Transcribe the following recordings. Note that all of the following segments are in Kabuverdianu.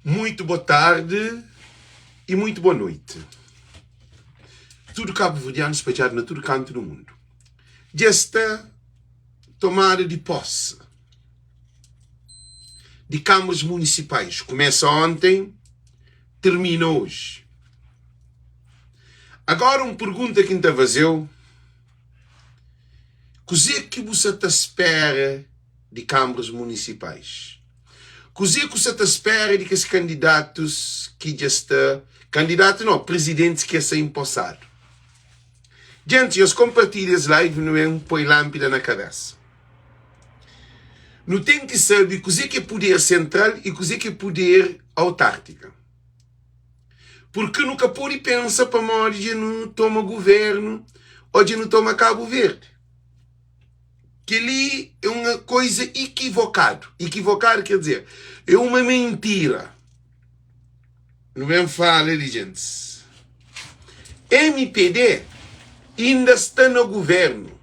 Muito boa tarde e muito boa noite. Tudo cabo-verdiano espalhado na tudo canto do mundo. Dja sta tomada de posse de câmaras municipais. Começa ontem, termina hoje. Agora um pergunta que N ta fazeu, kuzê ki bu sa ta spera di câmaras municipais? Kuzê ku sa ta spera di kes kandidatus ki dja sta, kandidatu nau, prizidentis ki es sa inposadu? Djenti, nhos konpartilha es live nu ben poi lanpida na kabesa. Nu ten ki sabe kuzê ki é puder sentral i kuzê ki é puder autártika. Purki nu ka pode pensa pamodi dja nu toma guvernu ô dja nu toma Kabu Verdi. Kel-li é un koiza ikivokadu. Ikivokadu ker dizer, é uma mentira. Nu ben fala li, gentis. Mpd inda sta na guvernu.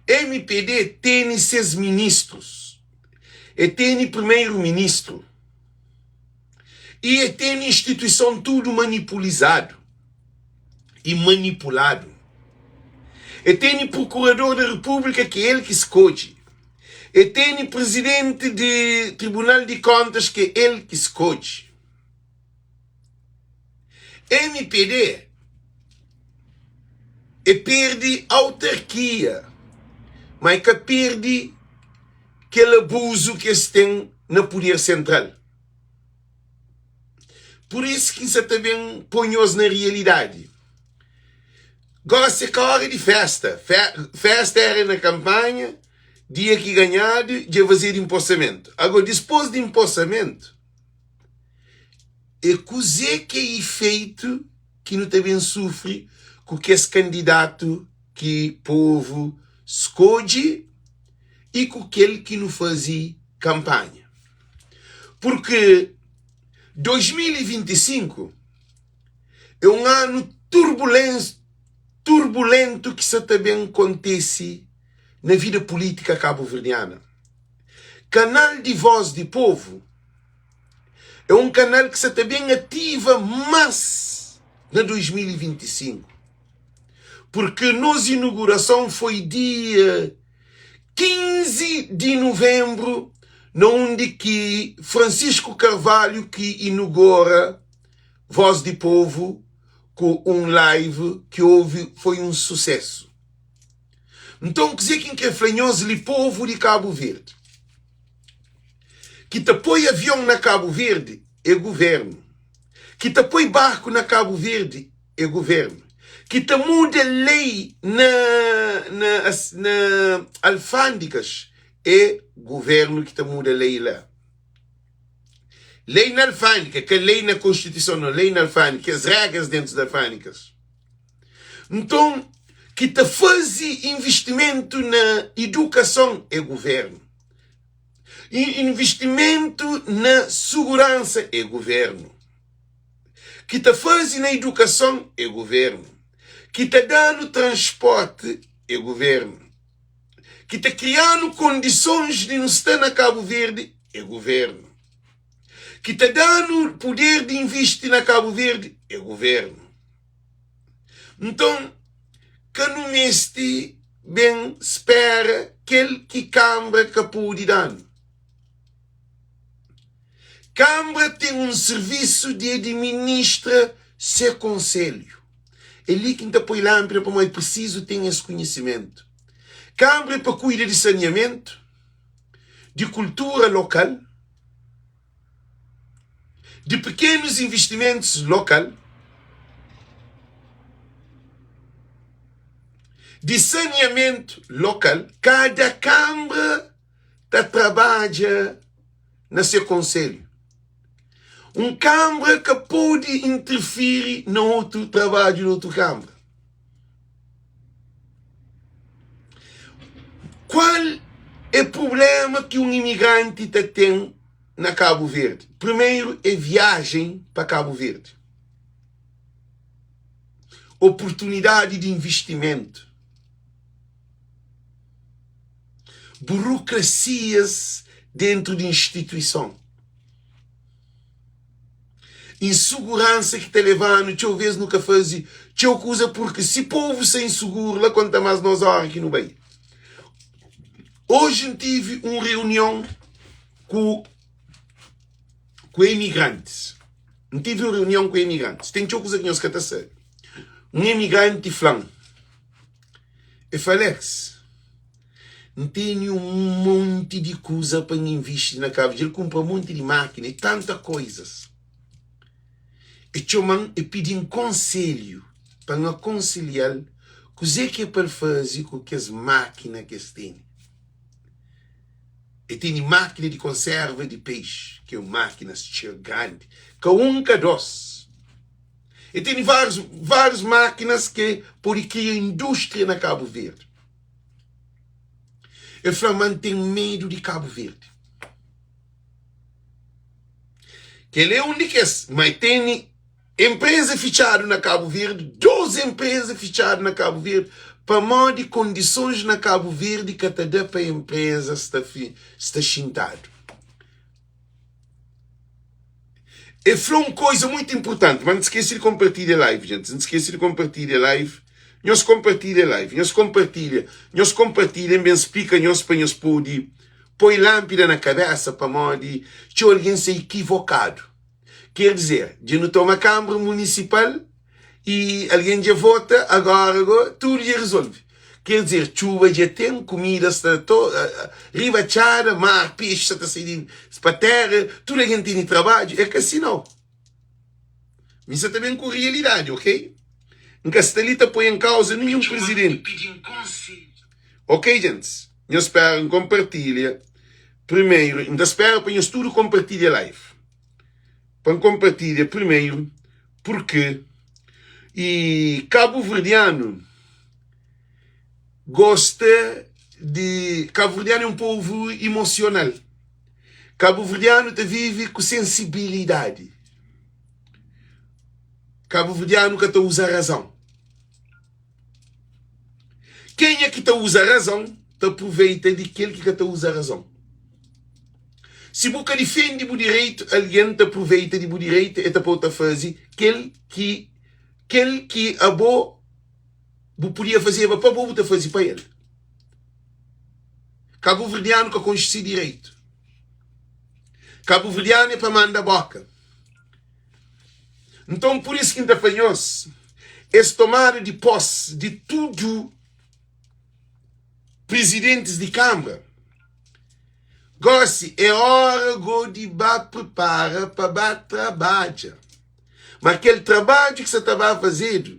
Mpd tene ses ministrus. E tene primeru-ministru. I e tene instituison tudu manipulizadu i manipuladu. E tene Prokurador da Repúblika ki el ki skodje. E tene Prizidenti di Tribunal di Kontas ki el ki skodje. Mpd e perde autarkia, ma e ka perde kel abuzu ki es ten na puder sentral. Pur isu ki N sa ta ben poi nhos na rialidadi. Gósi é ka óra di fésta. Fésta éra na kanpanha, dia ki ganhadu, dja fazedu inposamentu. Agó, dipôs di inposamentu, é kuzê ki é ifeitu ki nu ta ben sufri ku kes kandidatu ki povu skodje i ku kel ki nu faze kanpanha. Purki 2025 é un anu turbulentu ki sa ta ben kontese na vida pulítika kabuverdiana. Kanal di Vós di Povu é un kanal ki sa ta ben ativa más na 2025, purki nos inugurason foi dia 15 di nuvenbru na undi ki Francisco Carvalho ki inugora Voz di Povo ku un live ki ovi foi un susesu. Nton kuze ki N kre fla nhos li povu di Kabu Verdi ki ta poi avion na Kabu Verdi é guvernu, ki ta poi barku na Kabu Verdi é governo ki ta muda lei na na na alfândegas é governo ki ta muda lei la lei na alfândega ka lei na constituição não lei na alfândega kes regras dentro de alfândegas nton ki ta faze investimento na educação é governo investimento na segurança é governo Ki ta faze na idukason é guvernu, ki ta da-nu transporti é guvernu, ki ta kria-nu kondisons di nu sta na Kabu Verdi é guvernu, ki ta da-nu puder di invisti na Kabu Verdi é guvernu. Nton, ka nu meste ben spera kel ki kanbra ka pode da-nu. Kanbra ten un sirvisu di adiministra se konselhu. É li ki N ta poi lanpida pamodi é prisizu ten es konhisimentu. Kanbra é pa kuida di saniamentu, di kultura lokal, di pekenus investimentus lokal, di saniamentu lokal. Kada kanbra ta trabadja na se konselhu. Un kanbra ka pode interfiri na otu trabadju di otu kanbra. Kual é prubléma ki un imigranti ta ten na Kabu Verdi? Primeru é viajen pa Kabu Verdi, oportunidadi di investimentu. Burokrasias dentru di instituison. Insuguransa ki ta leva-nu txeu vez nu ka faze txeu kuza purki si povu sta insuguru la konta más nos ora ki nu bai. Oji N tive un reunion ku ku emigrantis. N tive un reunion ku emigrantis. Ten txeu kuza ki nhos ka ta sabe. Un emigranti fla-m, e fla, Alex, N tene un monti di kuza pa N invisti na Kabu Dja el kunpra monti di mákina i tanta koizas. E txoma-m, e pidi-m konselhu pa N akonselha-l kuzê ki é pa el faze ku kes mákina ki es tene. E tene mákina di konserva di pexi, ki é un mákina txeu grandi, ka un ka dôs. E tene várius, várius mákinas ki pode kria indústria na Kabu Verdi. El fla ma N ten medu di Kabu Verdi. Kel é un di kes, ma e tene enpreza fitxadu na Kabu Verdi, 2 enpreza fitxadu na Kabu Verdi, pamodi kondisons na Kabu Verdi ka ta da pa enpreza sta sta xintadu. E fla un koisa muitu inpurtanti, ma N skese di konpartilha live, gentis, N skese di konpartilha live. Nhos konpartilha live, nhos konpartilha, nhos konpartilha, N ben splika nhos pa nhos pode poi lánpida na kabésa pamodi txeu algen sta ikivokadu. Ker dizer, dja nu toma Kanbra Munisipal i algen dja vota, agora go tudu dja rizolve. Ker dizer, txuba dja ten, kumida sta to riba txada, mar, pexi sta ta sai di pa tera, tudu algen tene trabadju. É ka si nau. Mi sta ta ben ku rialidadi, ok? N ka sta li ta poi en kauza ninhun prizidenti. Ok, gentis? Nhos spera N konpartilha primeru. N ta spera pa nhos tudu konpartilha live. Pa N konpartilha primeru, purkê i kabuverdianu gosta di kabuverdianu é un povu imosional kabuverdianu ta vive ku sensibilidadi kabuverdianu ka ta uza razon kenha ki ta uza razon ta aproveita di kel ki ka ta uza razon Si bu ka difende bu direitu, algen ta pruveita di bu direitu, e ta pô-u ta faze kel ki kel ki abo bu podia fazeba pa bo, bu ta faze pa el. Kabuverdianu ka konxe se direitu. Kabuverdianu é pa manda bóka. Nton, pur isu ki N ta fla nhos, es tomada di pós di tudu prizidentis di kanbra, Gósi é óra gó di ba pripara pa ba trabadja. Ma kel trabadju ki sa ta ba fazedu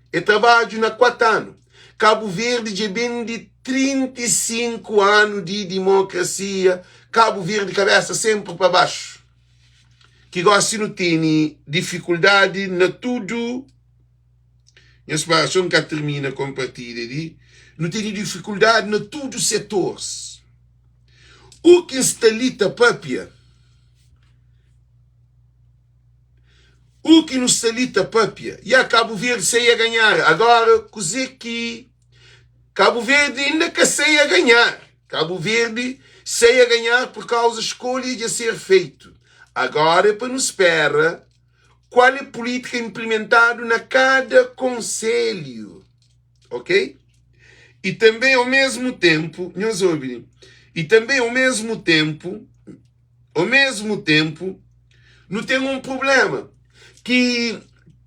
é trabadju na 4 anu. Kabu Verdi dja ben di 35 anu di dimokrasia, Kabu Verdi kabésa sénpri pa baxu. Ki gósi nu tene difikuldadi na tudu. Nhos para so N ka tirmina konpartilha di nu tene difikuldadi na tudu setores. U ki N sta li ta papia, u ki nu sta li ta papia, ya Kabu Verdi sai a ganhar. Agora kuze ki Kabu Verdi inda ka sai a ganhar. Kabu Verdi sai a ganhar por kauza skolha dja ser feitu. Agora é pa nu spera Kual é pulítika inplimentadu na kada konselhu, ok? I tanbê au mesmu tenpu, nhos obi li, i tanbê au mesmu tenpu, au mesmu tenpu, nu ten un prublema ki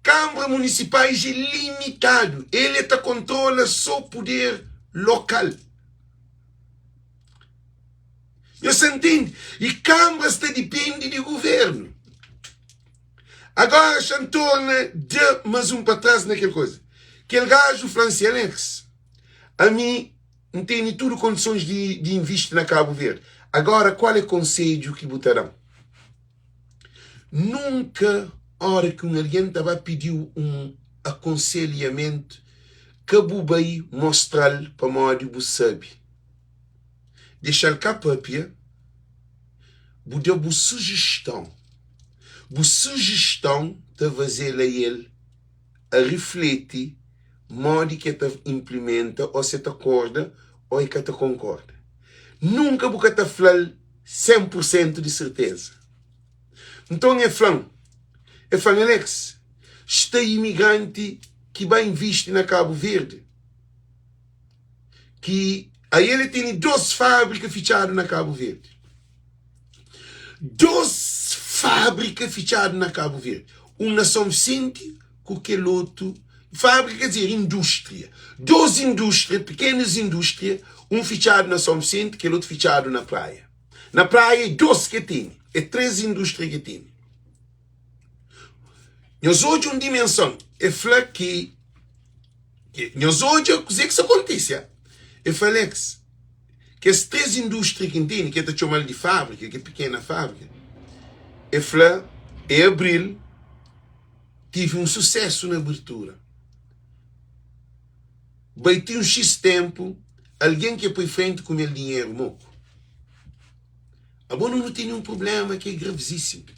Kanbra Munisipais é limitadu, el é ta kontrola sô puder lokal. Nhos ta ntende? I kanbras ta dipende di guvernu. Agora xa N torna da mas un pa tras na kel koza. Kel gaju fla-m si, Alex, ami N tene tudu kondisons di, di invisti na Kabu Verdi. Agora kual é konsedju ki bu ta da-m? Nunka ora ki un algen ta ba pidi-u un akonselhamentu, ka bu bai mostra-l pamodi bu sabe. Dexa-l ka papia, bu da bu sujiston. Bu sujiston ta faze-l ael a rifleti modi ki el ta inplimenta ô si el ta korda ô el ka ta konkorda. Nunka bu ka ta fla-l 100 pur sentu di serteza. Nton el fla-m. El fla-m, Alex, sta imigranti ki ba invisti na Kabu Verdi, ki ael el tene dos fábrika fitxadu na Kabu Verdi. Dos fábrika fitxadu na Kabu Verdi. Un na São Vicente ku kel otu fábrika, quer dizer, indústria. Dos indústria, pequenas indústria, un fitxadu na São Vicente, kel otu fitxadu na Praia. Na Praia é dos ke tene, é tres indústria ke tene. Nhos odja un dimenson, e fla ki, ki nhos odja kuzê ki sta kontise, a. E fla Alex, kes 3 indústria ki N tene, ki e ta txoma-l di fábrika, ki é pikena fábrika, e fla, e abril tive un susésu na abertura. Bai ti un xis ténpu, algen ki e poi frenti kume-l dinheru moku. Abo nu tene un prubléma ki é gravizísimu.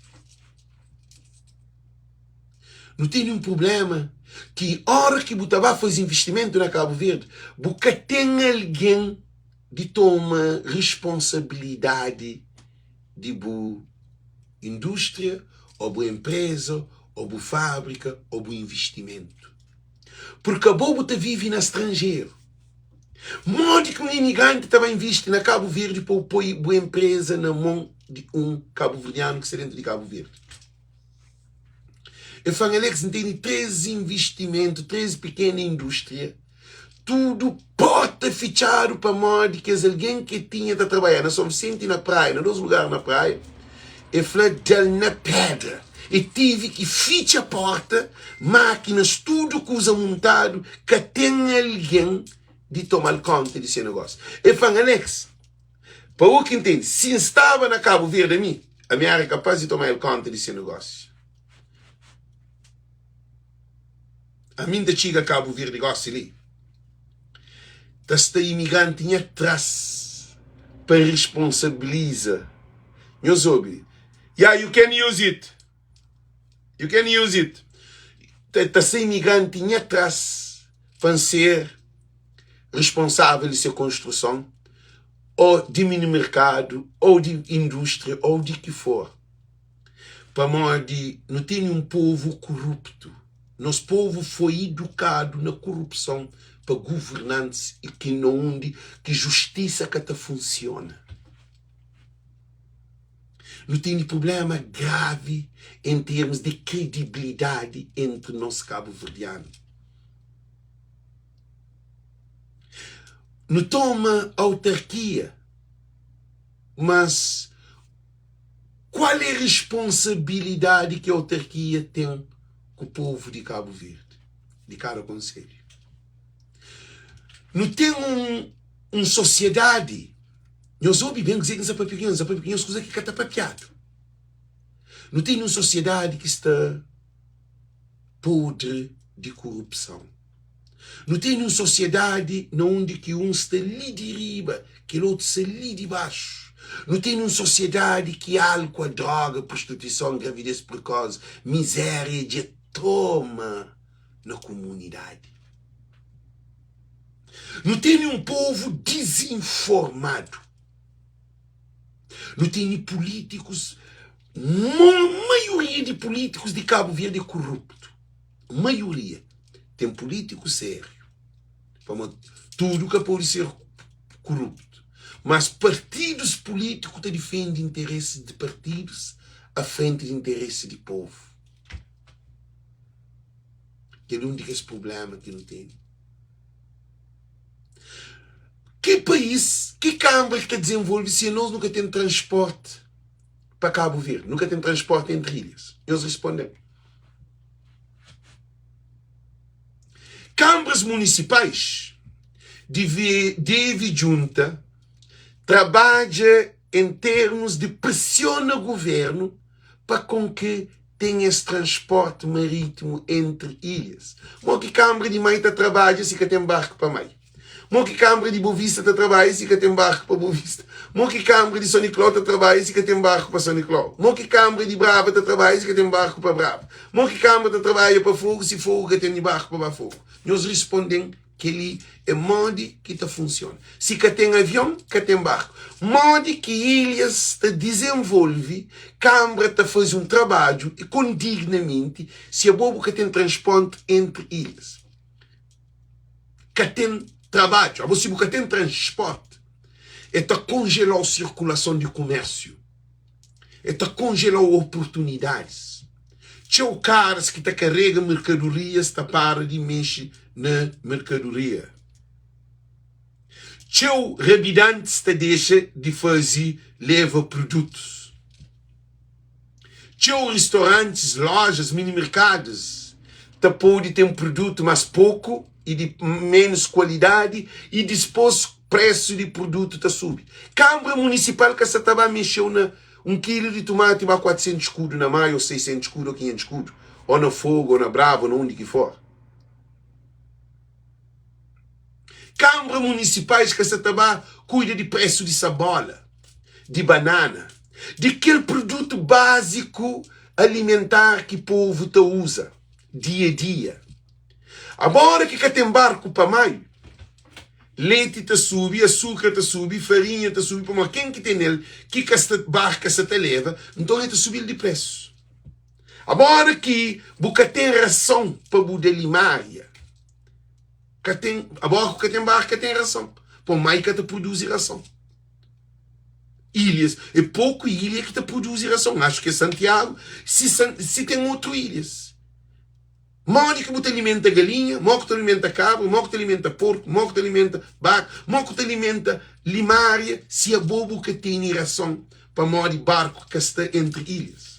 Nu tene un prubléma ki óra ki bu ta ba faze investimentu na Kabu Verdi, bu ka ten algen di toma responsabilidadi di bu indústria ô bu enpreza ô bu fábrika ô bu investimentu. Purki abo bu ta vive na stranjeru. Modi ki un imigranti ta ba invisti na Kabu Verdi pa bu poi bu enpreza na mon di un kabuverdianu ki sta dentu di Kabu Verdi? El fla-m, Alex, N tene 3 invistimentu, 3 pikena indústria, tudu porta fitxadu pamodi kes algen ki el tinha ta trabadja na Son Visenti na Praia, na dos lugar na Praia, el fla, da-l na pedra. El tive ki fitxa porta, mákinas, tudu kuza muntadu, ka ten algen di toma-l konta di se negósiu. El fla-m, Alex, pa bo ki ntende, si N staba na Kabu Verdi ami, ami éra kapás di toma-el konta di se negósiu. Ami N ta txiga Kabu Verdi gósi li, ta sta imigranti nha tras pa responsabiliza. Nhos obi, Yeah, you can use it. You can use it. Ta, ta sta imigranti nha tras pa N ser responsável di se konstruson, ô di mini merkadu, ô di indústria, ô di ki for. Pamodi nu tene un povu kuruptu. Nos povu foi idukadu na kurupson pa guvernantis i ki na undi ki justisa ka ta funsiona. Nu tene prublema gravi en termus di kredibilidadi entri nos kabuverdianu. Nu toma autarkia, mas Kual é responsabilidadi ki autarkia ten ku povu di Kabu Verdi, di kada konselhu? Nu ten un un sosiedadi, nhos obi ben kuzê ki N sta papia ku nhos, N sta papia ku nhos kuza ki ka ta papiadu. Nu ten un sosiedadi ki sta podri di korupson. Nu tene un sosiedadi na undi ki un sta li di riba, kel otu sta li di baxu. Nu tene un sosiedadi ki álkua, droga, prostituison, gravidez prekosi, mizéria dja toma na kumunidadi. Nu tene un povu dizinformadu. Nu tene pulítikus, maioria di pulítikus di Kabu Verdi é koruptu. Maioria ten pulítiku sériu, pamodi tudu ka pode ser kuruptu, mas partidus pulítiku ta difende interesis di partidus a frenti di interesi di povu. Kel un di kes prubléma ki nu tene. Ki país, ki kanbra ki ta dizenvolve si anos nu ka ten transporti pa Kabu Verdi, nu ka ten transporti entri ilhas? Nhos responde-m. Kanbras munisipais deve deve djunta trabadja en termus di presiona guvernu pa kon ki ten es transporti maritimu entri ilhas. Mo ki kanbra di Mai ta trabadja si ka ten barku pa Mai? Mo ki kanbra di Bovista ta trabadja si ka ten barku pa Bovista? Mo ki kanbra di Son Niklau ta trabadja si ka ten barku pa Son Niklau? Mo ki kanbra di Brava ta trabadja si ka ten barku pa Brava? Mo ki kanbra ta trabadja pa Fogu si Fogu ka ten barku pa ba Fogu? Nhos risponde-m. Kel-li é modi ki ta funsiona. Si ka ten avion, ka ten barku. Modi ki ilhas ta dizenvolve, kanbra ta faze un trabadju kondignamenti si abo bu ka ten transpórti entri ilhas. Ka ten trabadju. Abo si bu ka ten transpórti, e ta konjela-u sirkulason di kumérsiu. E ta konjela-u oportunidadis. Txeu karas ki ta karega merkadorias ta para di mexe na merkadoria. Txeu rabidantis ta dexa di faze leva produtus. Txeu ristorantis, lojas, mini-merkadus ta pode ten produtu mas poku i di menus kualidadi i dispos presu di produtu ta subi. Kanbra Munisipal ka sa ta ba mexeu na Un kilu di tumati ba 400 skudu na Maio, ô 600 skudu, ô 500 skudu, ô na Fogo, ô na Brava, ô na undi ki for. Kanbra munisipais ka sa ta ba kuida di presu di sabola, di banana, di kel produtu baziku alimentar ki povu ta uza dia-dia. Agora ki ka ten barku pa Maio, leti ta subi, asukra ta subi, farinha ta subi, pamodi ken ki ten el ki ka sta barka sa ta leva, nton el ta subi-l di presu. Agora ki bu ka ten rason pa bu da limaria, ka ten, agora ku ka ten barka ka ten rason, pamodi Maio ka ta produzi rason. Ilhas, é poku ilha ki ta produzi rason, acho ki é Santiago, si, si ten outru ilhas. Modi ki bu ta alimenta galinha, modi ki ta alimenta kabra, modi ki ta alimenta porku, modi ki ta alimenta baka, modi ki ta alimenta limaria si abo bu ka tene rason pamodi barku ka sta entri ilhas.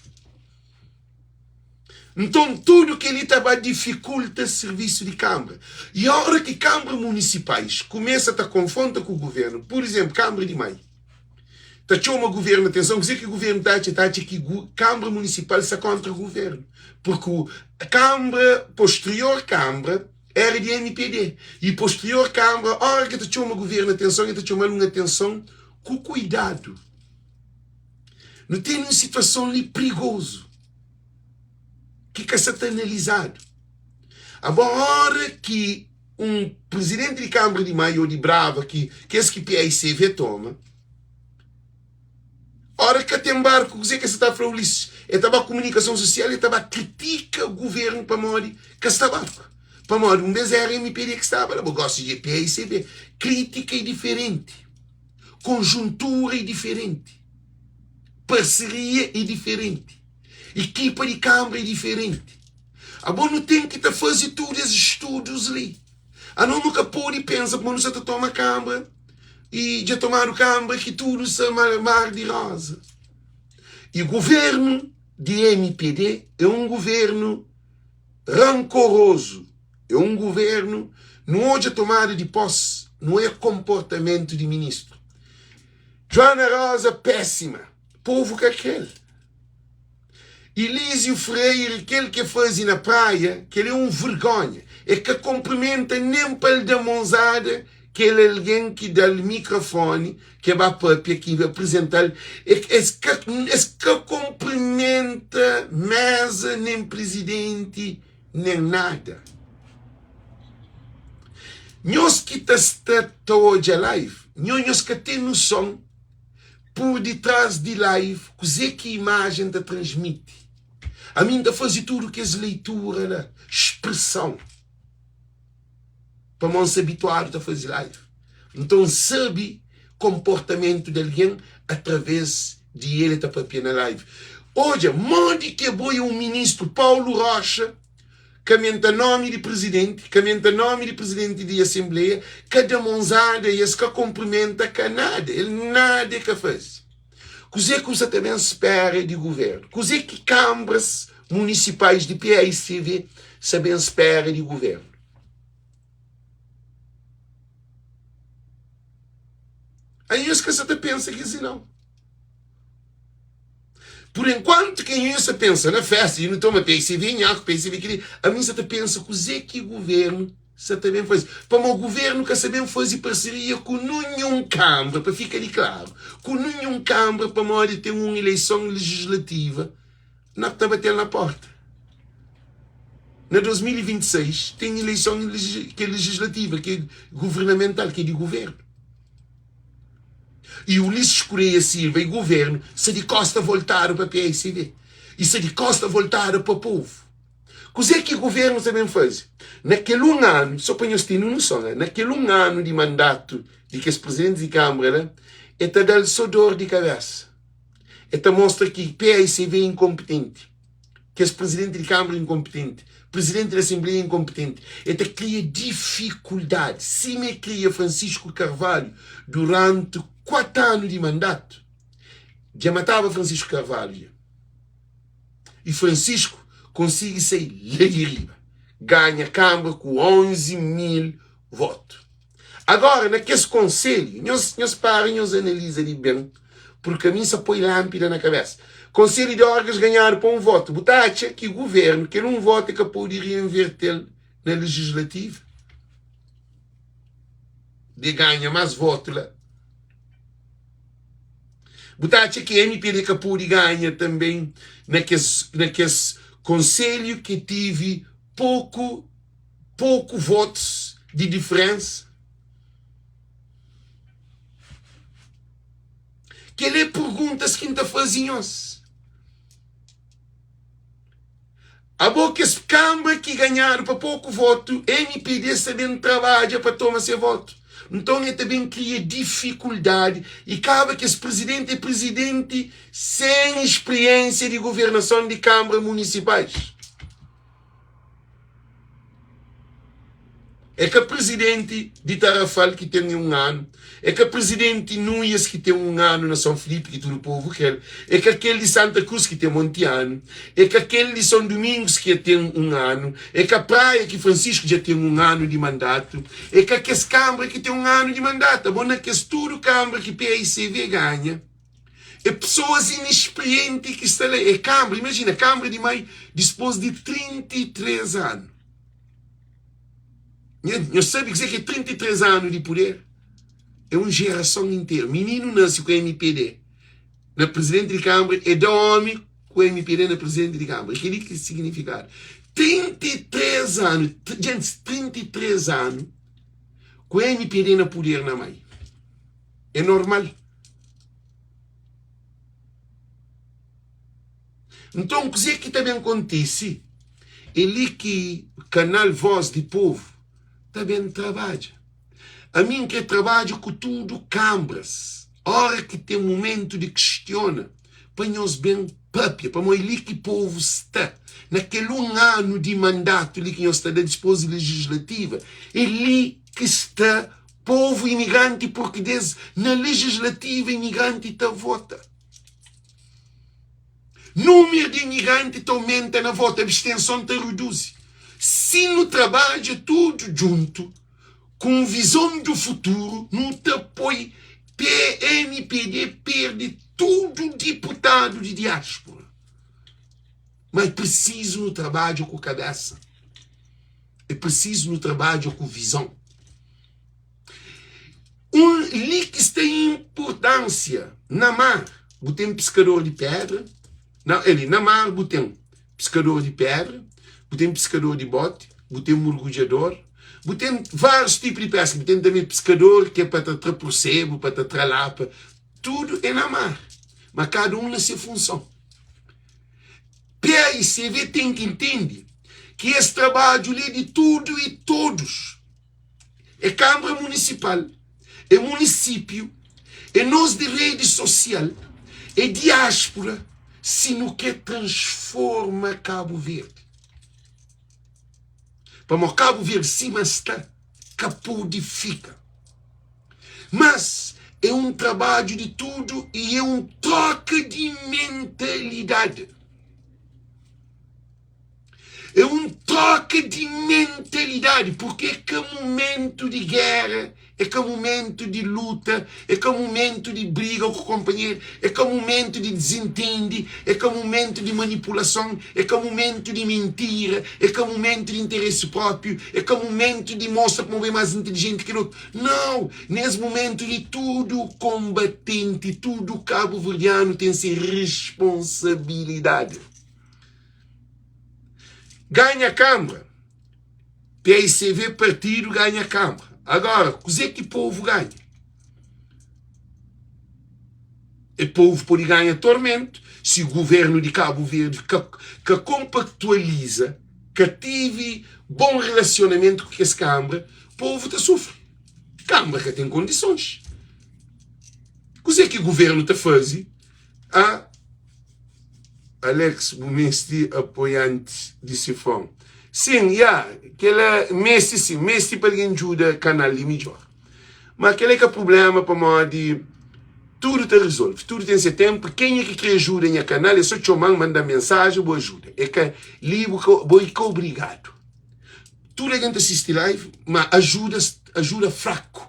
Nton tudu kel-li ta ba difikulta sirvisu di kanbra. I ora ki kanbra munisipais kumesa ta konfronta ku guvernu, pur izenplu kanbra di Mai, ta txoma guvernu atenson, kuzê ki guvernu ta atxa? Ta atxa ki kanbra munisipal sta kontra guvernu, purku kanbra, posterior kanbra era di mpd, i posterior kanbra ora ki ta txoma guvernu atenson, el ta txoma-l un atenson ku kuidadu. Nu tene un situason li prigozu ki ka sa ta analizadu. Abo ora ki un prizidenti di kanbra di Maio ô di Brava ki kes ki PICV toma, ora ka ten barku kuzê ki es ta fla Ulisses? El ta ba kumunikason susial el ta ba kritika guvernu pamodi ka sta barku. Pamodi un bes era MPD ki staba la, bo gosi dja é PICV. Kritika é diferenti, konjuntura é diferenti, parseria é diferenti, ekipa di kanbra é diferenti. Abo nu ten ki ta faze tudu es studus li. Ano nu ka pode pensa kuma nu sa ta toma kanbra i dja tomadu kanbra ki tudu sa mar di roza. I guvernu di mpd é un guvernu rankorozu, é un guvernu nu odja tomada di posi nu é konportamentu di ministru. Joana Rosa pésima, povu ka krel. Elísio Freire kel ke faze na praia kel é um vergonha é ka komprimenta nem pa el da monzada kel alguém ki dal microfone ke ba papia ki apresental es ka es ka komprimenta mesa nem presidente nem nada nhos ki ta sta ta odja live nho nhos ka tem noção Pur ditras di live kuze ki imajen ta transmiti? Ami N ta faze tudu kes leitura la, spreson, pamodi N sta abituadu ta faze live. Nton N sabe konportamentu di algen atraves di el ta papia na live. Odja modi ki abo é un ministru Paulo Rocha. Ka menta nomi di prizidenti, ka menta nomi di prizidenti di asenbleia, ka da monzada i es ka konprimenta, ka nada, el nada e ka faze. Kuze ku sa ta ben spera di guvernu? Kuze ki kanbras munisipais di PAICV sa ben spera di guvernu? Anhos ka sa ta pensa ki si nau. Por enquanto ki anhos sa pensa na festa i nu toma PICV nhaku, PICV kili, ami sa ta pensa kuze ki guvernu sa ta ben faze. Pamo guvernu ka sa ben faze parseria ku nunhun kambra, pa fika di klaru, ku nunhun kambra pamodi ten un ileison legislativa na ta batel na porta. Na 2026 ten ileison ki é lejislativa, ki é guvernamental, ki é di guvernu. I Ulisses Correia Silva i guvernu sta di kosta voltadu pa paicv i sta di kosta voltadu pa povu. Kuzê ki guvernu sta ben faze? Na kel un anu, so pa nhos tene noson, na kel un anu di mandatu di kes prizidentis di kanbra la, e ta da-l so dor di kabesa. E ta mostra ki paicv é inkonpitenti. Kes prizidenti di kanbra inkonpitenti, prizidenti di asenbleia inkonpitenti. E ta kria difikuldadi, sima e kria Francisco Carvalho duranti 4 anu di mandatu. Dja mataba Francisco Carvalho dja. I Francisco konsigi sai la di riba, ganha kanbra ku 11 mil votu. Agora na kes konselhu, nhos nhos para nhos analiza li ben, purki ami sa poi lanpida na kabesa. Konselhu di orgas ganhadu pa un votu, bu ta atxa ki guvernu kel un votu e ka podi reinvertel na lejislativa? De ganha mas votu la. Bu ta atxa ki MPD ka podi ganha tanben na kes na kes konselhu ki tivi poku poku votus di diferensa? Kel é perguntas ki N ta faze nhos. Abo kes kanbra ki ganhadu pa poku votu, mpd sta ben trabadja pa toma se votu. Nton e ta ben kria difikuldadi i kaba kes prizidenti é prizidenti sen spriensia di guvernason di kanbra munisipais. É ka prizidenti di Tarrafal ki ten un anu, é ka prizidenti Nuias ki ten un anu na São Filipe ki tudu povu krel, é ka kel di Santa Cruz ki ten monti anu, é ka kel di São Domingos ki ten un anu, é ka Praia ki Francisco dja ten un anu di mandatu, é ka kes kanbra ki ten un anu di mandatu. Abo na kes tudu kanbra ki paicv ganha. É pesoas inexperienti ki sta la. É kanbra, imajina, kanbra di mai dispôs di 33 anu. Nhos sabe kuzê ki é 33 anu di puder? É un jerason interu. Mininu nase ku MPD na prizidenti di kanbra, é da ómi ku MPD na prizidenti di kanbra. É kel-li ki signifikadu. 33 anu, gentis, 33 anu ku MPD na puder na mai. É normal. Nton, kuzê ki ta ben kontise? É li ki kanal Voz di Povu ta ben trabadja. Ami N krê trabadja ku tudu kanbras. Óra ki ten mumentu di kistiona, pa nhos ben pâpia, pamodi é li ki povu sta. Na kel un anu di mandatu li ki nhos ta da dispôs di lejislativa, é li ki sta Povu imigranti português na legislativa imigranti ta vota. Númeru di imigranti ta aumenta na vota, abstenson ta reduzi. Si nu trabadja tudu djuntu ku un vizon du futuru, nu ta poi PMPD perde tudu diputadu di diáspora. Ma é prisizu nu trabadja ku kabesa. É prisizu nu trabadja ku vizon. Un li ki sta inpurtánsia na mar bu ten piskador di pedra na eli na mar bu ten piskador di pedra bu ten piskador di boti bu ten murgudjador bu ten várius tipu di peska bu ten tanbe piskador ki é pa ta tra pursebu pa ta tra lapa tudu é na mar ma kada un na se funson. PAICV ten ki ntende ki es trabadju li é di tudu i todus. É Kanbra Munisipal, é munisípiu, é nos di redi sosial, é diáspura, si nu kre transforma Kabu Verdi. Pamodi Kabu Verdi sima sta ka pode fika. Mas é un trabadju di tudu i é un troka di mentalidadi. É un troka di mentalidadi, purki é ka mumentu di géra, é ka mumentu di luta, é ka mumentu di briga ku konpanheru, é ka mumentu di dizintende, é ka mumentu di manipulason, é ka mumentu di mintira, é ka mumentu di interesi própiu, é ka mumentu di mostra kuma bo é más intilijenti ki otu. Nau! Nes mumentu li tudu konbatenti, tudu kabuverdianu ten se responsabilidadi. Ganha Kanbra, paicv partidu ganha Kanbra. Agora, kuzê ki povu ganha? E povu pode ganha tormentu si guvernu di Kabu Verdi ka ka konpaktualiza, ka tive bon relasionamentu ku kes kanbra, povu ta sufri. Kanbra ka ten kondisons. Kuzê ki guvernu ta faze? A Alex bu mesti apoiantis di sifon. Sim ya kela mesti sim mesti pa alguém djuda canal li midjor ma kela é ka problema pamodi tudo ta resolve tudo tem se tempo kenha ki kre ajuda nha canal é so txoman mandan mensagem bu ajuda é ka li bu ka bo é ka obrigado tudo alguém ta sisti live ma ajuda ajuda fraco.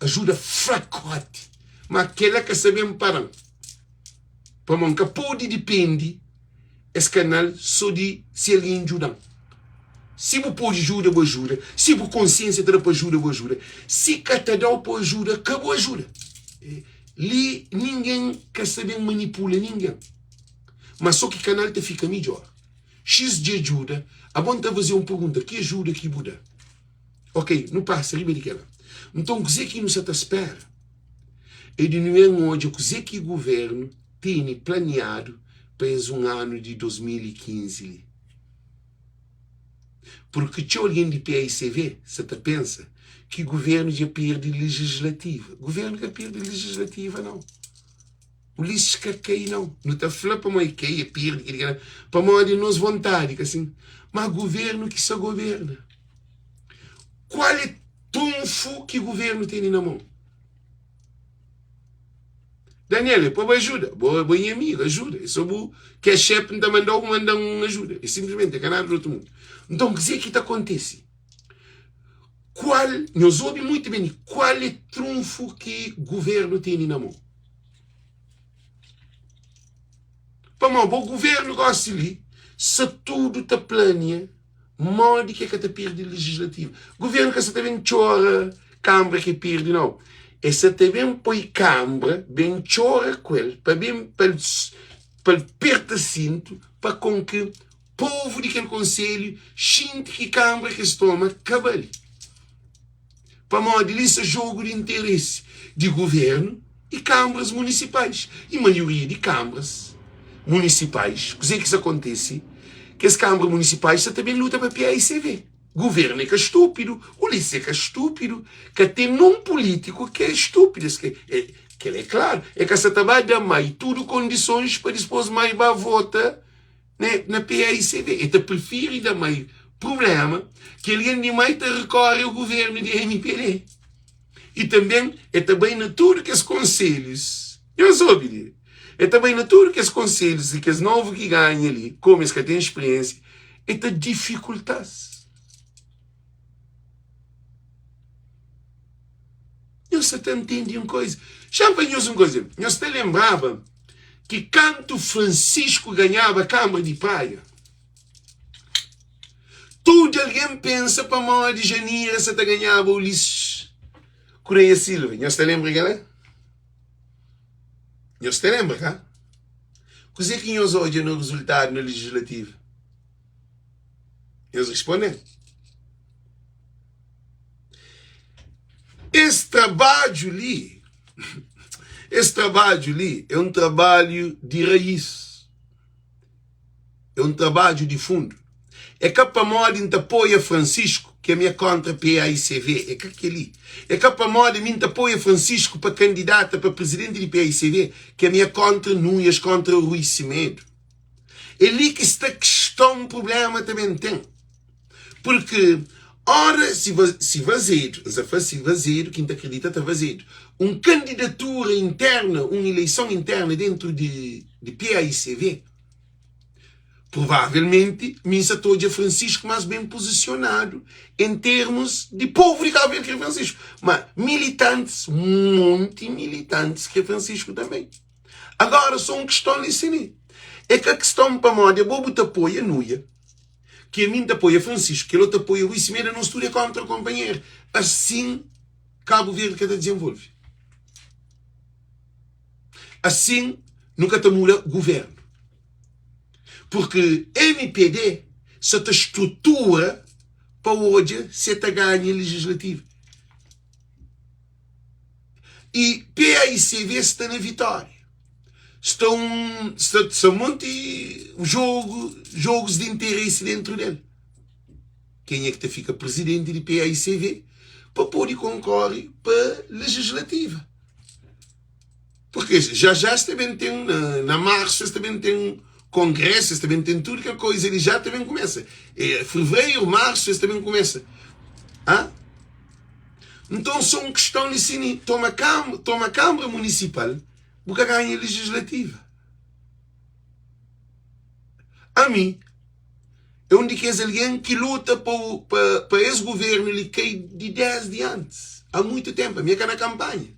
Ajuda frakoti ma kela ka sa ben paran pamo nka podi dipendi es kanal so di si algen djudan si bu podi djuda bu ajuda si bu konsiensia ta da pa ajuda bu ajuda si ka ta dau pa ajuda ka bu ajuda li ningen ka sa ben manipula ningen ma so ki kanal ta fika midjor xis dja djuda abo nta faze un pergunta ki ajuda ki bu da. Ok, nu pasa riba di kela. Nton, kuzê ki nu sa ta spera é di nu ben odja kuzê ki guvernu tene planiadu pa es un anu di 2015 li. Purki txeu algen di paicv sa ta pensa ki guvernu dja perde lejislativa. Guvernu ka perde lejislativa, nau. Ulisses ka kai nau. Nu ta fla pamodi e kai, e perde, keli kela, pamodi nos vontadi ka sin. Ma guvernu ki sa governa. Kual e trunfu ki guvernu tene na mon? Daniel, e pa bu ajuda. Bo, bo e nha amigu, ajuda. E so bu cash app N ta mandau, bu mandan un ajuda. E simplesmenti, e ka nada di otu mundu. Nton, kuzê ki ta kontise? Kual, nhos obi muitu ben, kual e trunfu ki guvernu tene na mon? Pamodi bo guvernu gosi li sa tudu ta plania modi ki e ka ta pirdi legislativu. Guvernu ka sa ta ben txora kanbra ki e pirdi nau. E sa ta ben poi kanbra ben txora ku el pa ben pa el perta sintu pa kon ki povu di kel konselhu xinti ki kanbra ki es toma ka bali. Pamodi li sta jogu di interesi di guvernu i kanbras munisipais. I maioria di kanbras munisipais, kuze ki sta kontise? Kes kanbra munisipais sta ta ben luta pa PAICV. Guvernu é ka stúpidu, Ulisses é ka stúpidu, ka ten nun pulítiku ki é stúpidu. Es ke, kel é klaru, é ka sta ta ba da mai tudu kondisons pa dispos mai ba vota na paicv. E ta prifiri da mai prublema ki algen di mai ta rikori ao guvernu di mpd. I tanben e ta bai na tudu kes konselhus. Nhos obi li. E ta bai na tudu kes konselhus di kes novu ki ganha li, komu es ka ten spriensia, e ta difikulta-s. Nhos sa ta ntende un koza? Xa-m fla nhos un koza. Nhos ta lenbraba ki kantu Francisco ganhaba Kanbra di Praia, tudu algen pensa pamodi Janira sa ta ganhaba Ulisses Correia Silva. Nhos ta lenbra kel-la? Nhos ta lenbra, ka? Kuzê ki nhos odja na rezultadu na Legislativa? Nhos responde-m. Es trabadju li, es trabadju li é un trabalhu di raís, é un trabadju di fundu. É ka pamodi N ta apoia Francisco ki ami é kóntra PAICV, é ka kel-li. É ka pamodi mi N ta apoia Francisco pa kandidata pa prizidenti di PAICV ki ami é kóntra Nunes, kóntra Rui Semedo. É li ki sta kiston, prubléma ta ben ten. Purki ora si si fazedu, N sa fla si fazedu, ki N ta kridita ta fazedu, un kandidatura interna, un ileison interna dentru di di PAICV, provavelmenti mi N sa ta odja Francisco más ben pozisionadu en termus di povu di Kabu Verdi kre Francisco. Ma militantis, monti militantis kre Francisco tanbe. Agora, so un kiston li si li, é ka kiston pamodi abo bu ta apoia Nuia, Ki ami N ta apoia Francisco, kel otu ta apoia Rui Semedo, nos tudu é kontra konpanheru. Asin Kabu Verdi ka ta dizenvolve. Asin nu ka ta muda guvernu. Purki mpd sa ta strutura pa odja si el ta ganha legislativa. I PAICV sta na vitória. Sta un sta, sta monti jogo, jogos di interesse dentro del. Kenha ki ta fika presidenti di PAICV pa pode konkorre pa legislativa. Porque já já es ta ben ten na, na março es ta ben ten congresso, es ta ben ten tudo kel coisa li já ta ben começa. É, fevereiro, março es ta ben começa. Hã? Nton só un questão li sini, toma cam, toma câmara municipal, bu ka ganha legislativa. Ami é un di kes algen ki luta pa, pa, pa es governo li kai di desdi antes, há muito tempo. Ami é ka na campanha.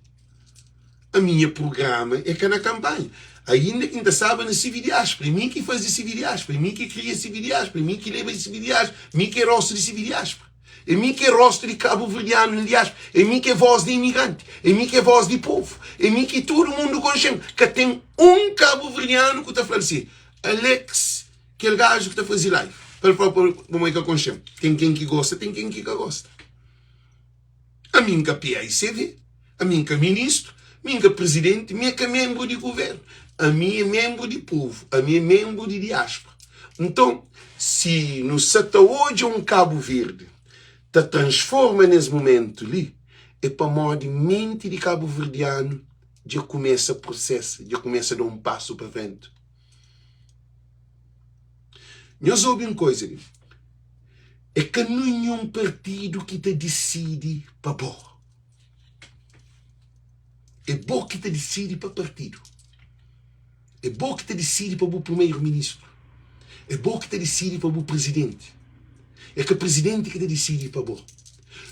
Ami nha prugrama é ka na kanpanha. Ainda ki N ta staba na CV-Diáspora, é mi ki faze CV-Diáspora, é mi ki kria CV-Diáspora, é mi ki leba CV-Diáspora, mi ki é rostu di CV-Diáspora, é mi ki é rostu di kabuverdianu na diáspora, é mi ki é vós di imigranti, é mi ki é vós di povu, é mi ki tudu mundu konxe-m. Ka ten un kabuverdianu ku ta fla-l si, Alex, kel gaju ki ta faze live, pa el fla pamodi el ka konxe-m. Ten ken ki gosta, ten ken ki ka gosta. Ami N ka PAICV, ami N ka ministru, mi N ka prizidenti, mi é ka menbru di guvernu. Ami é menbru di povu, ami é menbru di diáspora. Nton, si nu sa ta odja un Kabu Verdi ta transforma nes mumentu li, é pamodi menti di kabuverdianu dja kumesa prosesa, dja kumesa da un pasu pa frenti. Nhos obi un koiza li, é ka ninhun partidu ki ta disidi pa bo. É bo ki ta disidi pa partidu. É bo ki ta disidi pa bu primeru-ministru. É bo ki ta disidi pa bu prizidenti. É ka prizidenti ki ta disidi pa bo.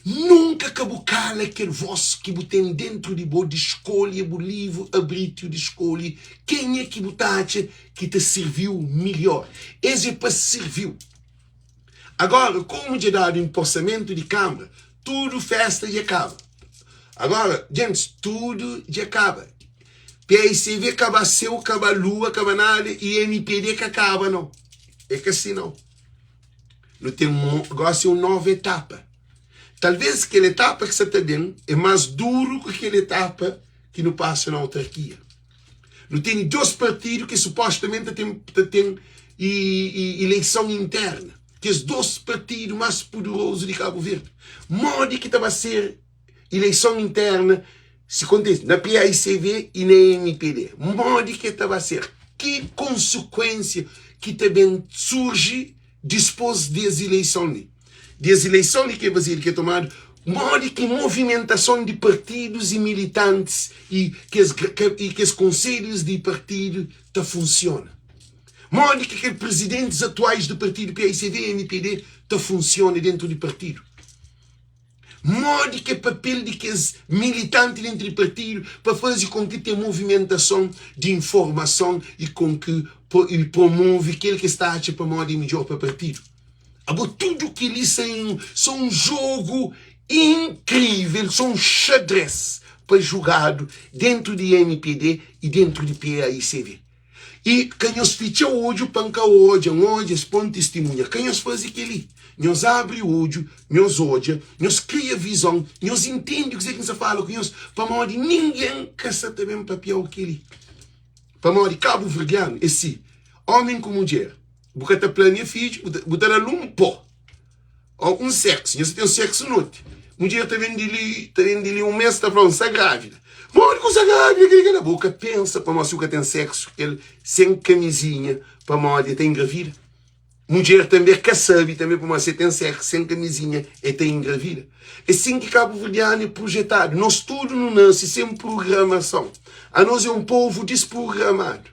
Nunka ka bu kala kel vós ki bu ten déntu di bo di skolha bu livri abritiu di skolha kenha ki bu ta atxa ki ta sirvi-u midjór. Es é pa sirvi-u. Agóra, komu dja dadu inposamentu di Kanbra, tudu fésta dja kaba. Agóra, gentis, tudu dja kaba. PICV kaba séu, kaba lua, kaba nada i mpd ka kaba nau. É ka si nau. Nu ten gósi un novu etapa. Talvês kel etapa ki sa ta ben é más duru ki kel etapa ki nu pasa na autarkia. Nu tene dôs partidu ki supostamenti ta ten, ta ten ileison interna. Kes dôs partidu más puderozu di Kabu Verdi. Modi ki ta ba ser ileison interna si kontise na paicv i na mpd? Modi ki ta ba ser? Ki konsekuensia ki ta ben surji dispôs di es ileison li? Di es ileison li ki é fazedu, ki é tomadu, modi ki movimentason di partidus i militantis i kes i kes konselhus di partidu ta funsiona? Modi ki kel prizidentis atuais di partidu paicv i mpd ta funsiona dentu di partidu? Modi ki é papel di kes militanti dentru di partidu pa faze kon ki ten movimentason di informason i kon ki i promove kel ki es ta atxa pamodi é midjor pa partidu? Abo tudu kel-li sa so un jogu inkrivel, so un xadres pa jugadu dentru di mpd i dentru di paicv. I ka nhos fitxa odju pa N ka odja, N odja, es pon tistimunha. Ka nhos faze kel-li. Nhos abri odju, nhos odja, nhos kria vizon, nhos intende kuzê ki N sta fala ku nhos, pamodi ningen ka sta ta ben papia-u kel-li. Pamodi kabuverdianu é si, ómi ku mudjer, bu ka ta plania fidju, bu ta da-l un pó. Ó un sexo, nhos ta ten sexo noti. Mudjer ta ben di li, ta ben di li un mes ta fla, N sta grávida. Modi ku sta grávida? Kel-li, kel-la. Bu ka pensa pamodi si bu ka ten sexo ku el sen kamizinha pamodi el ta engravida? Mudjer tanbe ka sabe tanbe pamodi si el ten sexo sen kamizinha el ta engravida. É sin ki kabuverdianu é projetadu. Nos tudu nu nase sen prugramason. Anos é un povu disprugramadu.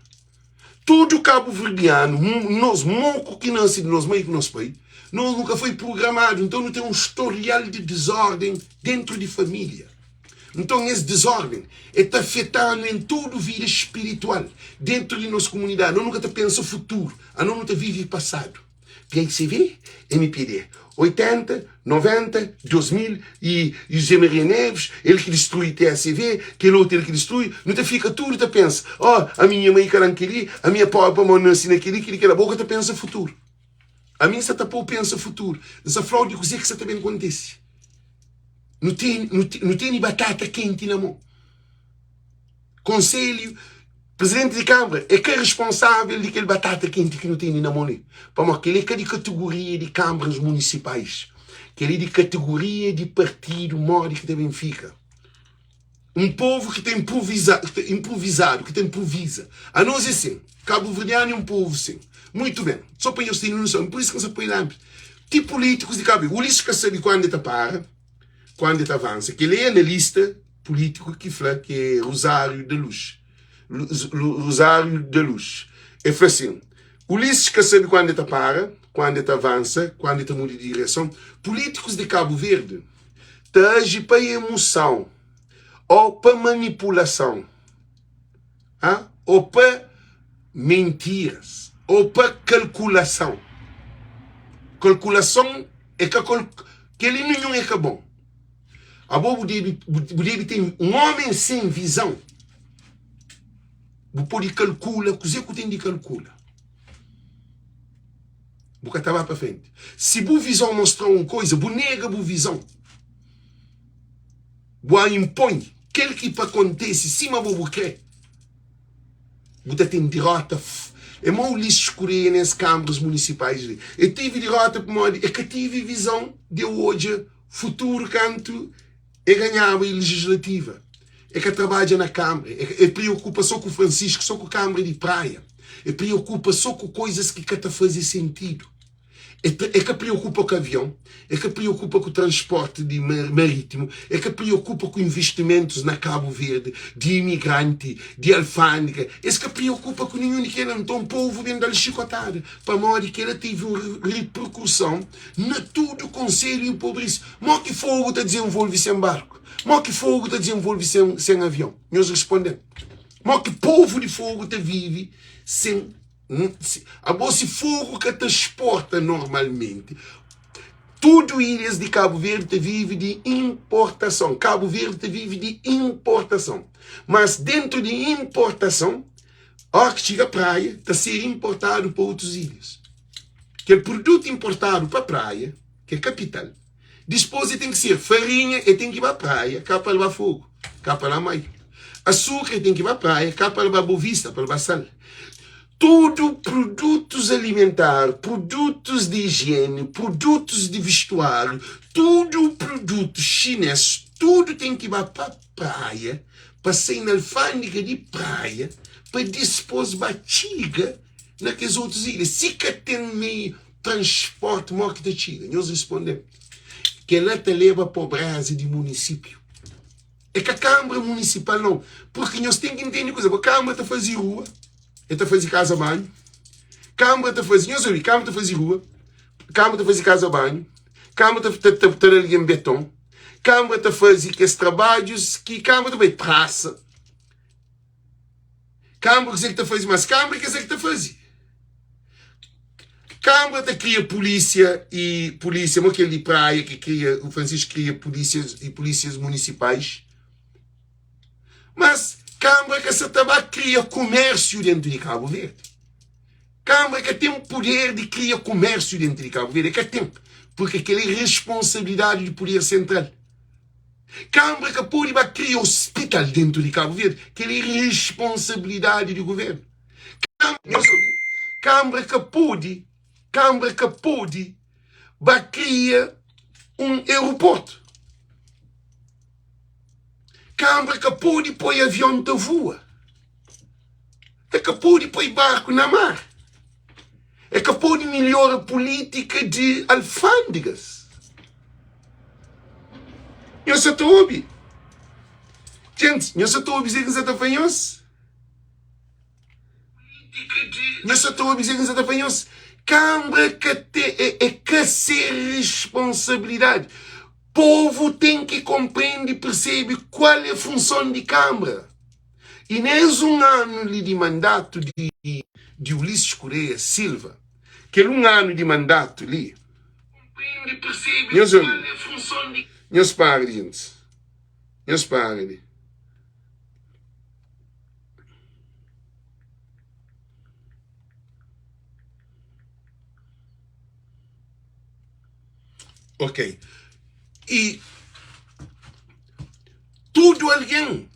Tudu kabuverdianu, nos moku ki nase di nos mai ku nos pai, nos nu ka foi prugramadu. Nton nu ten un storial di dizórden dentru di família. Nton es dizórden e ta afeta-nu en tudu vida spiritual dentru di nos kumunidadi. Nos nu ka ta pensa futuru, anos nu ta vive pasadu. PICV, mpd, 80, 90, 2000 e José Maria Neves, el ki distrui TSV, kel otu el ki distrui, nu ta fika tudu ta pensa, oh, ami nha mai ka dan kel-li, ami é pobre pamodi N nase na kel-li, kel-li, kel-la. Bo ka ta pensa futuru. Ami N sa ta pô-u pensa futuru. N sa fla-u di kuzê ki sa ta ben kontise. Nu tene, nu tene batata kenti na mô. Konselhu, Presidenti di Kanbra é ka responsável di kel batata kenti ki nu tene na mô li. Pamodi kel-li é ka di kategoria di kanbras munisipais. Kel-li é di kategoria di partidu modi ki ta ben fika. Un povu ki ta inprovisa, ki ta inprovizadu, ki ta inprovisa. Anos é sin. Kabuverdianu é un povu sin. Muitu ben. So pa nhos tene noson. Pur isu ki N sa poi la antis. Ti pulítikus di Kabu Verdi. Ulisses ka sabe kuandu e ta para, kuandu e ta avansa. Kel-li é analista pulítiku ki fla ki é Rosário da Luz. Rosário da Luz. E fla sin, Ulisses ka sabe kuandu e ta para, kuandu e ta avansa, kuandu e ta muda di direson. Pulítikus di Kabu Verdi. Ta aji pa emoson ô pa manipulason, ô pa mentiras, ô pa kalkulason. Kalkulason é ka kel-li ninhun é ka bon. Abo bu debe bu debe ten un ómi sen vizon, bu pode kalkula kuzê ku ten di kalkula. Bu ka ta ba pa frenti. Si bu vizon mostra-u un koiza, bu nega bu vizon. Bu a inpoi kel ki pa kontese sima bo bu kre. Bu ta ten dirota. É ma Ulisses Correia nes kanbras munisipais li. E tive dirota pamodi e ka tive vizon di odja futuru kantu e ganhaba e legislativa. E ka trabadja na kanbra. E preokupa so ku Francisco, so ku kanbra di Praia. E preokupa so ku koizas ki ka ta faze sentidu. E e ka preokupa ku avion, e ka preokupa ku transporti di maritimu, e ka preokupa ku investimentus na Kabu Verdi, di imigranti, di alfandega. Es ka preokupa ku ninhun di kela. Nton povu ben da-l xikotada pamodi kela tevi un reperkuson na tudu konselhu inpobrisi. Mo ki fogu ta dizenvolve sen barku? Mo ki fogu ta dizenvolve sen sen avion? Nhos responde-m. Mo ki povu di fogu ta vive sen Abo si fogu ka ta exporta normalmenti, tudu ilhas di Kabu Verdi ta vive di inportason. Kabu Verdi ta vive di inportason. Mas dentu di inportason, óra ki txiga praia, ta ser inportadu pa otus ilhas. Kel produtu inportadu pa praia, ki é kapital, Dispôs e ten ki ser farinha, e ten ki ba praia, ka pa leba fogu, ka pa la mai. Asukra e ten ki ba praia, ka pa leba Bovista, pa leba sal. Tudu produtus alimentar, produtus di ijieni, produtus di vestuáriu, tudu produtus xinês, tudu ten ki ba pa praia, pa sai na alfândega di praia, pa dispôs ba txiga na kes otus ilha. Si ka ten meiu. Transporti mo ki ta txiga? Nhos risponde-m, Kel-la ta leba pobreza di munisípiu. É ka kanbra munisipal nau, purki nhos ten ki ntende kuza, bo kanbra ta faze rua, e ta faze kaza banhu, kanbra ta faze, nhos obi, kanbra ta faze rua, kanbra ta faze kaza banhu, kanbra ta ta ta da algen beton, kanbra ta faze kes trabadjus ki kanbra ta bai prasa, kanbra kuzê ki ta faze mas kanbra kuzê ki ta faze. Kanbra ta kria pulísia y pulísia mo kel di Praia ki kria o Francisco kria pulísias y pulísias munisipais. Mas Kanbra ka sa ta ba kria kumérsiu dentu di Kabu Verdi. Kanbra ka ten puder di kria kumérsiu dentu di Kabu Verdi, e ka ten, purke kel é responsabilidadi di puder sentral. Kanbra ka pode ba kria ospital dentu di Kabu Verdi, kel é responsabilidadi di guvernu. Kanbra ka pode, kanbra ka pode ba kria un aeroportu. Kanbra ka pode poi avion ta voa. E ka pode poi barku na mar. E ka pode melhora polítika di alfândegas. Nhos sa ta obi? Djentis, nhos sa ta obi kuzê ki N sa ta fla nhos? Nhos sa ta obi kuzê ki N sa ta fla nhos? Kanbra ka te, é, é ka se responsabilidadi. Povu ten ki konprende i persebe kual é funson di kanbra. I nes un anu li di mandatu di, di Ulisses Correia Silva, kel un anu di mandatu li, nhos obi, nhos para di gentis, nhos para di. Ok. I tudu algen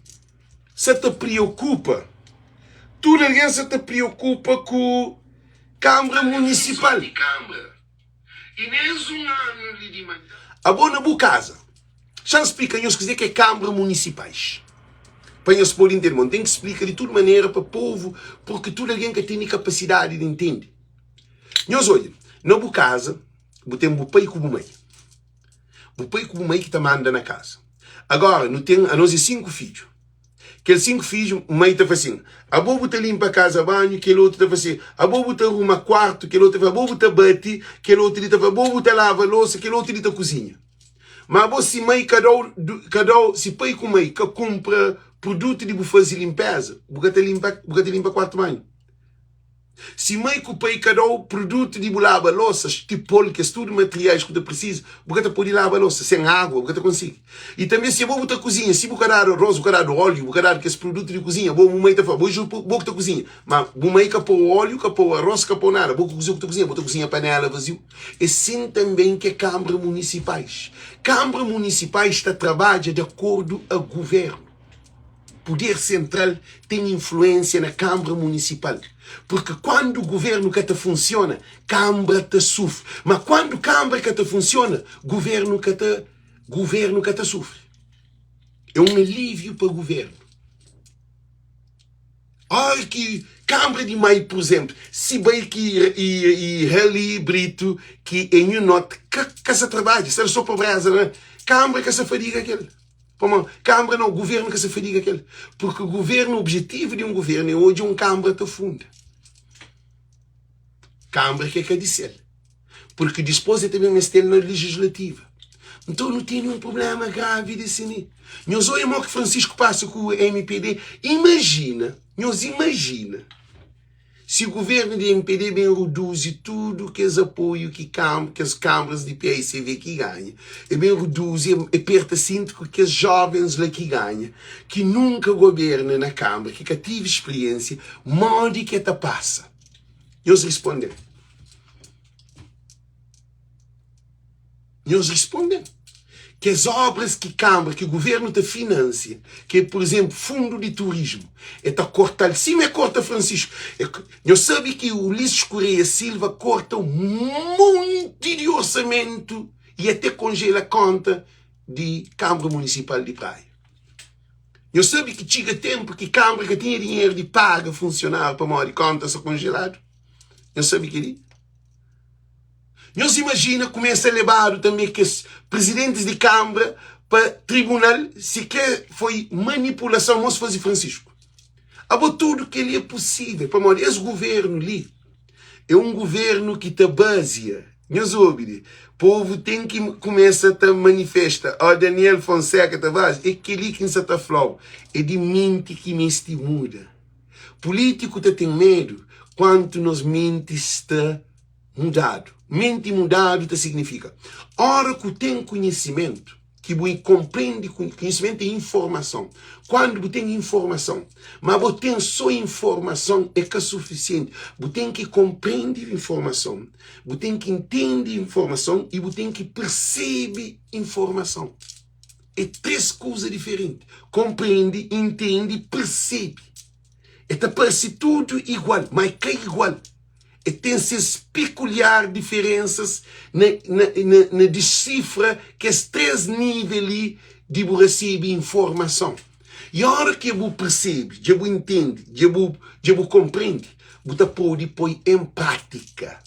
sa ta priokupa, tudu algen sa ta priokupa ku Kanbra Munisipal. Abo na bu kaza, xa-m splika nhos kuzê ki é Kanbra Munisipais, pa nhos pode ntende. Bon, N ten ki splika di tudu manera pa povu, purki tudu algen ka tene kapasidadi di ntende. Nhos odja, na bu kaza, bu ten bu pai ku bu mai. Bu pai ku bu mai ki ta manda na kaza. Agora, nu ten, anos é 5 fidju. Kel 5 fidju, mai ta fla sin, abo bu ta linpa kaza banhu, kel otu ta fla sin, abo bu ta ruma kuartu, kel otu ta fla, abo bu ta bati, kel otu li ta fla, abo bu ta lava losa, kel otu li ta kuzinha. Ma abo si mai ka dau, ka dau, si pai ku mai ka kunpra produtu di bu faze linpeza, bu ka ta linpa, bu ka ta linpa kuartu banhu. Si mai ku pai ka da-u produtu di bu laba losa, tipol, kes tudu materiais ku ta prisiza, bu ka ta pode laba losa. Sen agua, bu ka ta konsigi. I tanbe si abo bu ta kuzinha, si bu ka dadu aros, bu ka dadu óliu, bu ka dadu kes produtu di kuzinha, bo bu mai ta fla, bo ju bo ku ta kuzinha. Ma bu mai ka pô-u óliu, ka pô-u aros, ka pô-u nada. Bo ku kuze ku ta kuzinha? Bo ta kuzinha panela vaziu. É sin tanbe ki é kanbra munisipais. Kanbra munisipais ta trabadja di akordu a guvernu. Puder sentral ten influênsia na Kanbra Munisipal, purki kuandu guvernu ka ta funsiona, Kanbra ta sufri, ma kuandu Kanbra ka ta funsiona, guvernu ka ta guvernu ka ta sufri. É un alíviu pa guvernu. Óra ki Kanbra di Mai, pur izénplu, si bai ki i i Raly Brito ki é nhu noti ka ka sa trabadja, sta so pobreza na Kanbra ka sa fadiga kel. Pamodi kanbra nau, guvernu ka sa fadiga kel. Purki guvernu, objetivu di un guvernu é odja un kanbra ta funda. Kanbra ki é ka di sel. Purki dispôs el ta ben meste-l na legislativa. Nton nu tene un prubléma gravi di si li. Nhos odja mo ki Francisco pasa ku mpd. Imajina, nhos imajina. Si guvernu di mpd ben ruduzi tudu kes apoiu ki kes kanbras di paicv ki ganha, e ben ruduzi, e perta sintu ku kes jovens la ki ganha, ki nunka goberna na kanbra, ki ka tivi spriensia, modi ki e ta pasa? Nhos risponde-m. Nhos responde-m, Kes obras ki kanbra, ki guvernu ta finansia, ki é pur izenplu fundu di turismu, e ta korta-l sima e korta Francisco. E, nhos sabe ki Ulisses Correia Silva korta un monti di orsamentu i ate konjela konta di Kanbra Munisipal di Praia. Nhos sabe ki txiga tenpu ki kanbra ka tinha dinheru di paga funsionáriu pamodi konta sta konjeladu? Nhos sabe kel-li? Nhos imajina kumesa lebadu tanbe kes prizidentis di kanbra pa tribunal si kre foi manipulason mos faze Francisco. Abo tudu keli é posivel pamodi es guvernu li é un guvernu ki ta bazia nhos obi li povu ten ki kumesa ta manifesta ó Daniel Fonseca Tavares é keli ki N sa ta flau é di menti ki mesti muda pulitiku ta ten medu kuantu nos menti sta mudadu. Menti mudadu ta signifika ora ku ten kunhisimentu, ki bu konprendi kunhisimentu é informason. Kuandu bu ten informason, ma bo ten so informason é ka sufisienti. Bu ten ki konprendi informason, bu ten ki intendi informason i bu ten ki persebe informason. É três kuza diferenti, konprendi, intendi, persebe. É ta parse tudu igual, ma é ka igual. E ten ses pekuliar diferensas na na na na desifra kes 3 nivel li di bu resebe informason. I ora ke bu persebe, dja bu intende, dja bu dja bu konprende, bu ta pode poi en pratika.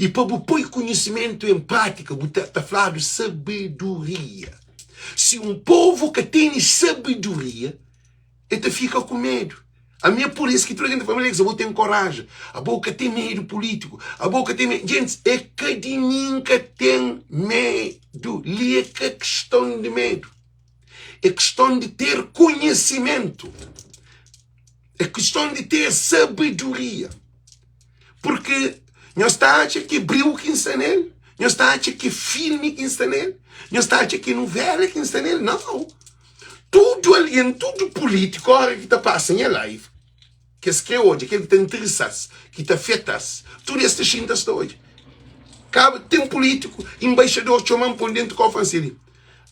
I pa bu poi konhisimentu en pratika, bu ta ta fladu sabedoria. Si un povu ka tene sabedoria, E ta fika ku medu. Ami é pur is ki tudu algen ta fla, Alex, abo ten koraji, abo ka ten medu pulítiku, abo ka ten medu. Gentis, é ka di mi N ka ten medu. Li é ka kiston di medu, é kiston di ter konhisimentu, é kiston di ter sabedoria. Purki nhos ta atxa ki é briu ki N sta nel? Nhos ta atxa ki é filmi ki N sta nel? Nhos ta atxa ki é nuvéla ki N sta nel? Nau! Tudu algen, tudu pulítiku, óra ki ta pasa nha live, ki es krê odja, kel ki ta interesa-s, ki ta afeta-s, tudu es ta xinta, es ta odja. Kaba ten pulítiku, inbaixador txoma-m pô-m dentu kau fla-m si li,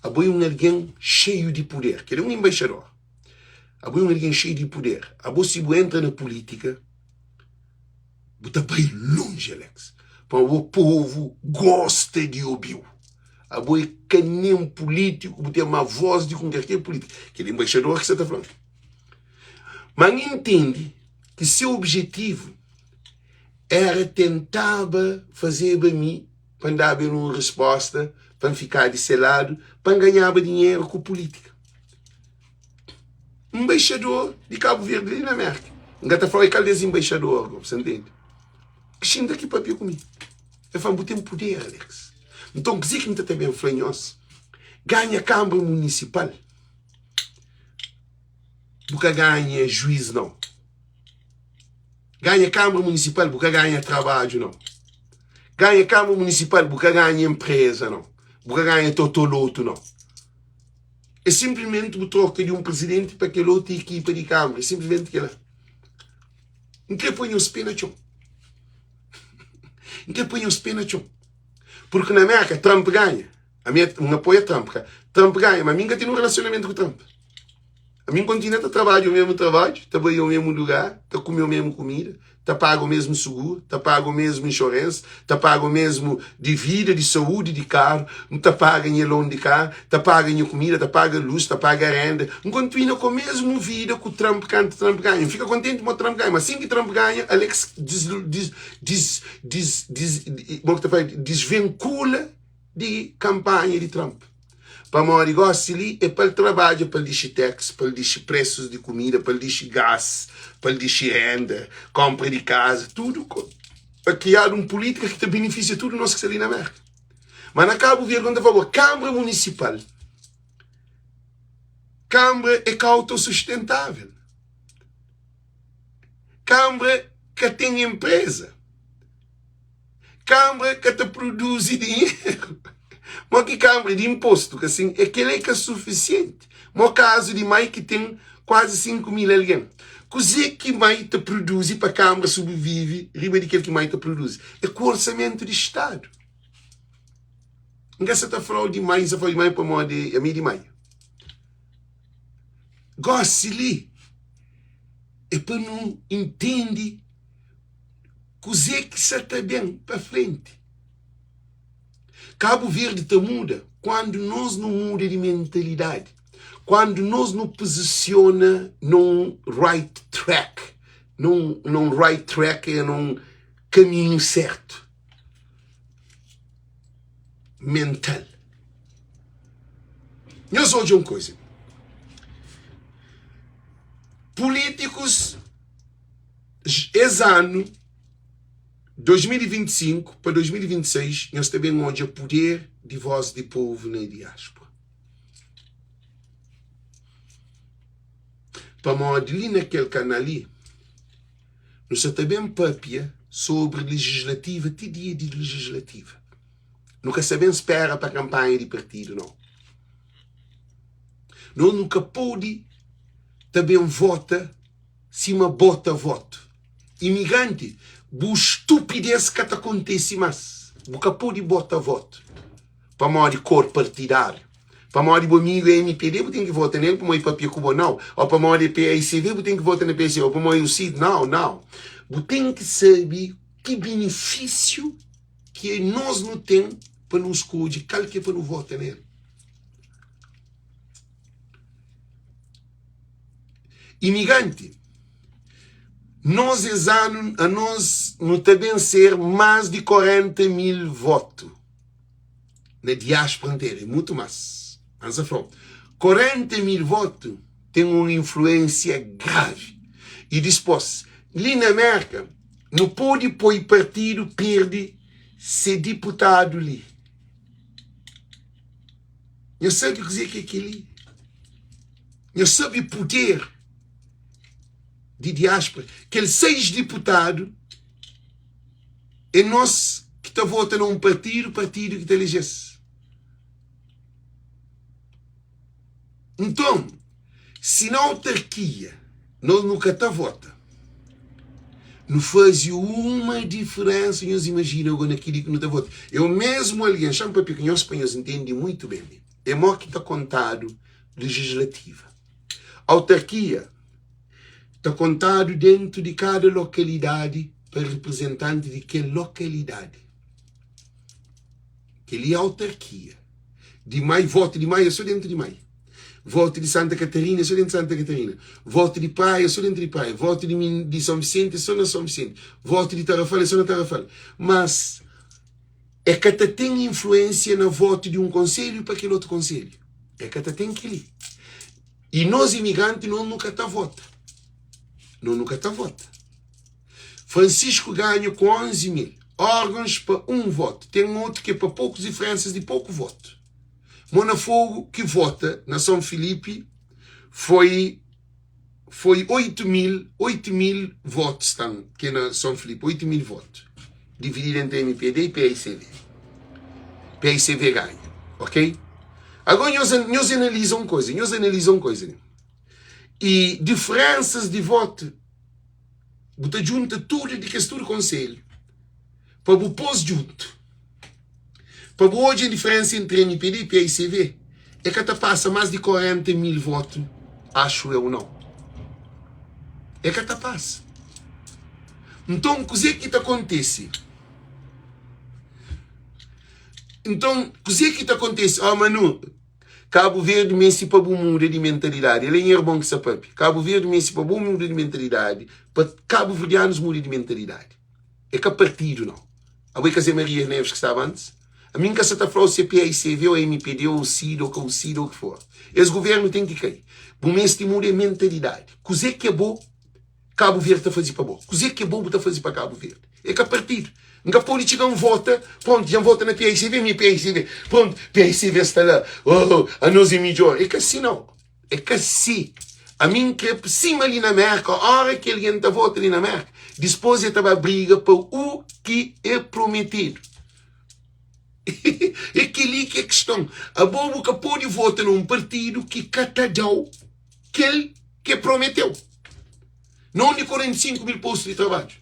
abo é un algen xeiu di puder. Kel-li é un inbaixador. Abo é un algen xeiu di puder. Abo si bu entra na pulítika, bu ta bai lonji, Alex. Pamodi bo povu gosta di obi-u. Abo é ka nen pulítiku, bu ten má vós di ki un kalker pulítiku. Kel inbaixador ki sa ta fla-m. Má N intende ki se obijetivu éra tentaba fazeba mi pa N daba el un respósta pa N fikaba di se ladu pa N ganhaba dinheru ku pulítika. Nbaixador di Kabu Verdi li na Mérka. N ka ta fla-u é kal des nbaixador go, bu sa ntende? Ki xinta ki papia ku mi. El fla-m, bu ten puder, Alex. Nton, kuzê ki N ta ta ben fla nhos? Ganha Kanbra Munisipal, bu ka ganha juiz, nau. Ganha Kanbra Munisipal, bu ka ganha trabadju, nau. Ganha Kanbra Munisipal, bu ka ganha enpreza, nau. Bu ka ganha totolotu, nau. É sinplismenti bu troka di un prizidenti pa kel otu ekipa di kanbra. É sinplismenti kela. N kre poi nhos pé na txon. N kre poi nhos pé na txon. Purki na Merka, Trump ganha. Ami N apoia Trump, ka? Trump ganha, ma mi N ka ten un relasionamentu ku Trump. Ami N kontinua ta trabadja o mesmu trabadju, ta bai o mesmu lugar, ta kume o mesmu kumida, ta paga o mesmu suguru, ta paga o mesmu insurance, ta paga o mesmu di vida, di saúdi, di karu, N ta paga nha loan di karu, ta paga nha kumida, ta paga lus, ta paga renda. N kontinua ku mesmu vida ku Trump kantu Trump ganha. N fika kontenti mo Trump ganha, ma sin ki Trump ganha, Alex dis, dis, dis, dis, dis, mo ki ta fla, disvinkula di kanpanha di Trump. Pamodi gosi li é pa el trabadja pa el dixi tax, pa el dixi presus di kumida, pa el dixi gas, pa el dixi renda, konpra di kaza, tudu pa kriadu un pulítika ki ta benefisia tudu nos ki sta li na Merka. Ma na Kabu Verdi, N ta fla bo, Kanbra Munisipal, Kanbra é ka autosustentável. Kanbra ka ten enpreza. Kanbra ka ta produzi dinheru. Mo ki kanbra di inpostu ka sin, é kel é ka sufisienti. Mo kazu di mai ki ten kuazi 5 mil algen. Kuze ki mai ta produzi pa kanbra sobrevive riba di kel ki mai ta produzi? É ku orsamentu di Stadu. N ka sa ta fla-u di mai, N sa fla-u di mai pamodi ami é di mai. Gosi li é pa nu intende Kuzê ki sa ta ben pa frenti? Kabu Verdi ta muda kuandu nos nu muda di mentalidadi, kuandu nos nu puzisiona nun right track, nun nun right track é nun kaminhu sertu mental. Nhos odja un kuza, pulítikus Es anu 2025 pa 2026 nhos ta ben odja puder di voz di povu na diaspora. Pamodi li na kel kanal li nu sa ta ben papia sobri legislativa ti dia di legislativa. Nu ka sa ben spera pa kanpanha di partidu nau. Nos nu ka podi ta ben vota Sima bota voto. Imigranti, bu stupidez ka ta kontesi mas. Bu ka podi bota voto pamodi kor partidário. Pamodi bu amigu é mpd bu ten ki vota nel pamodi papia ku bo nau. Ou pamodi é paicv bu ten ki vota na paicv ou pamodi é ucid nau nau. Bu ten ki sabi ki benefisiu ki nos nu ten pa nu skodje kal ki é pa nu vota nel. Imigranti, nos es anu anos nu ta ben ser más di 40 mil votu na diáspora interu, é mutu más. Mas N sa fla-u, 40 mil votu ten un influénsia gravi. I dispôs, li na Mérka, nu pode poi partidu perde se diputadu li. Nhos sabe kuzê ki é kel-li? Nhos sabe puder di diáspora? Kel 6 diputadu é nos ki ta vota na un partidu, partidu ki ta eleje-s. Nton, si na autarkia nos nu ka ta vota, Nu faze uma diferensa, nhos imajina go na kili ki nu ta vota. É o mesmu algen, xa-m papia ku nhos pa nhos ntende muitu ben li. É mo ki ta kontadu lejislativa. Autarkia ta kontadu dentu di kada lokalidadi pa riprizentanti di kel lokalidadi. Kel-li é autarkia. Di Mai, votu di Mai é so dentu di Mai. Votu di Santa Katarina é so dentu di Santa Katarina. Votu di Praia é so dentu di Praia. Votu di, di São Vicente é so na São Vicente. Votu di Tarrafal é so na Tarrafal. Mas é ka ta ten influênsia na votu di un konselhu pa kel otu konselhu. É ka ta ten kel-li. I nos imigranti, nos nu ka ta vota. Nos nu ka ta vota. Francisco ganha ku 11 mil órgãos pa un votu. Ten otu ki é pa pokus diferensas di poku votu. Mo na Fogo ki vota na São Filipe foi foi 8 mil, 8 mil votos tan ki é na São Filipe, 8 mil votu divididu entre MPD e PICV. PICV ganha, ok? Agora nhos, nhos analiza un koisa, nhos analiza un koisa li. E diferensas di votu Bu ta djunta tudu di kes tudu konselhu pa bu pô-s djuntu, pa bu odja diferensa entri mpd i PICV, e ka ta pasa más di 40 mil votu, axu eu nau. E ka ta pasa. Nton, kuzê ki ta kontise? Nton, kuzê ki ta kontise? Ó, Manu, Kabu Verdi meste pa bu muda di mentalidadi. El é nha irmon ki sa papia. Kabu Verdi meste pa bu muda di mentalidadi, pa kabuverdianus muda di mentalidadi. É ka partidu nau. Abo é ka Zé Maria Neves ki staba antis? Ami N ka sa ta fla-u si é PAICV ou MPD ou CID ou ka u CID ou ki for. Es guvernu ten ki kai. Bu meste muda é mentalidadi. Kuzê ki abo Kabu Verdi ta faze pa bo? Kuzê ki bo bu ta faze pa Kabu Verdi? É ka partidu. N ka pode txiga N vota, prontu, dja N vota na PICV, mi é PICV, prontu, PICV sta la, oh, anos é midjór. É ka si nau. É ka si. Ami N kre sima li na Mérka, óra ki algen ta vota li na Mérka, dispôs e ta ba briga pa u ki é prometedu. É kel-li ki é kiston. Abo bu ka pode vota na un partidu ki ka ta da-u kel ki e prometeu. Na undi 45 mil postu di trabadju?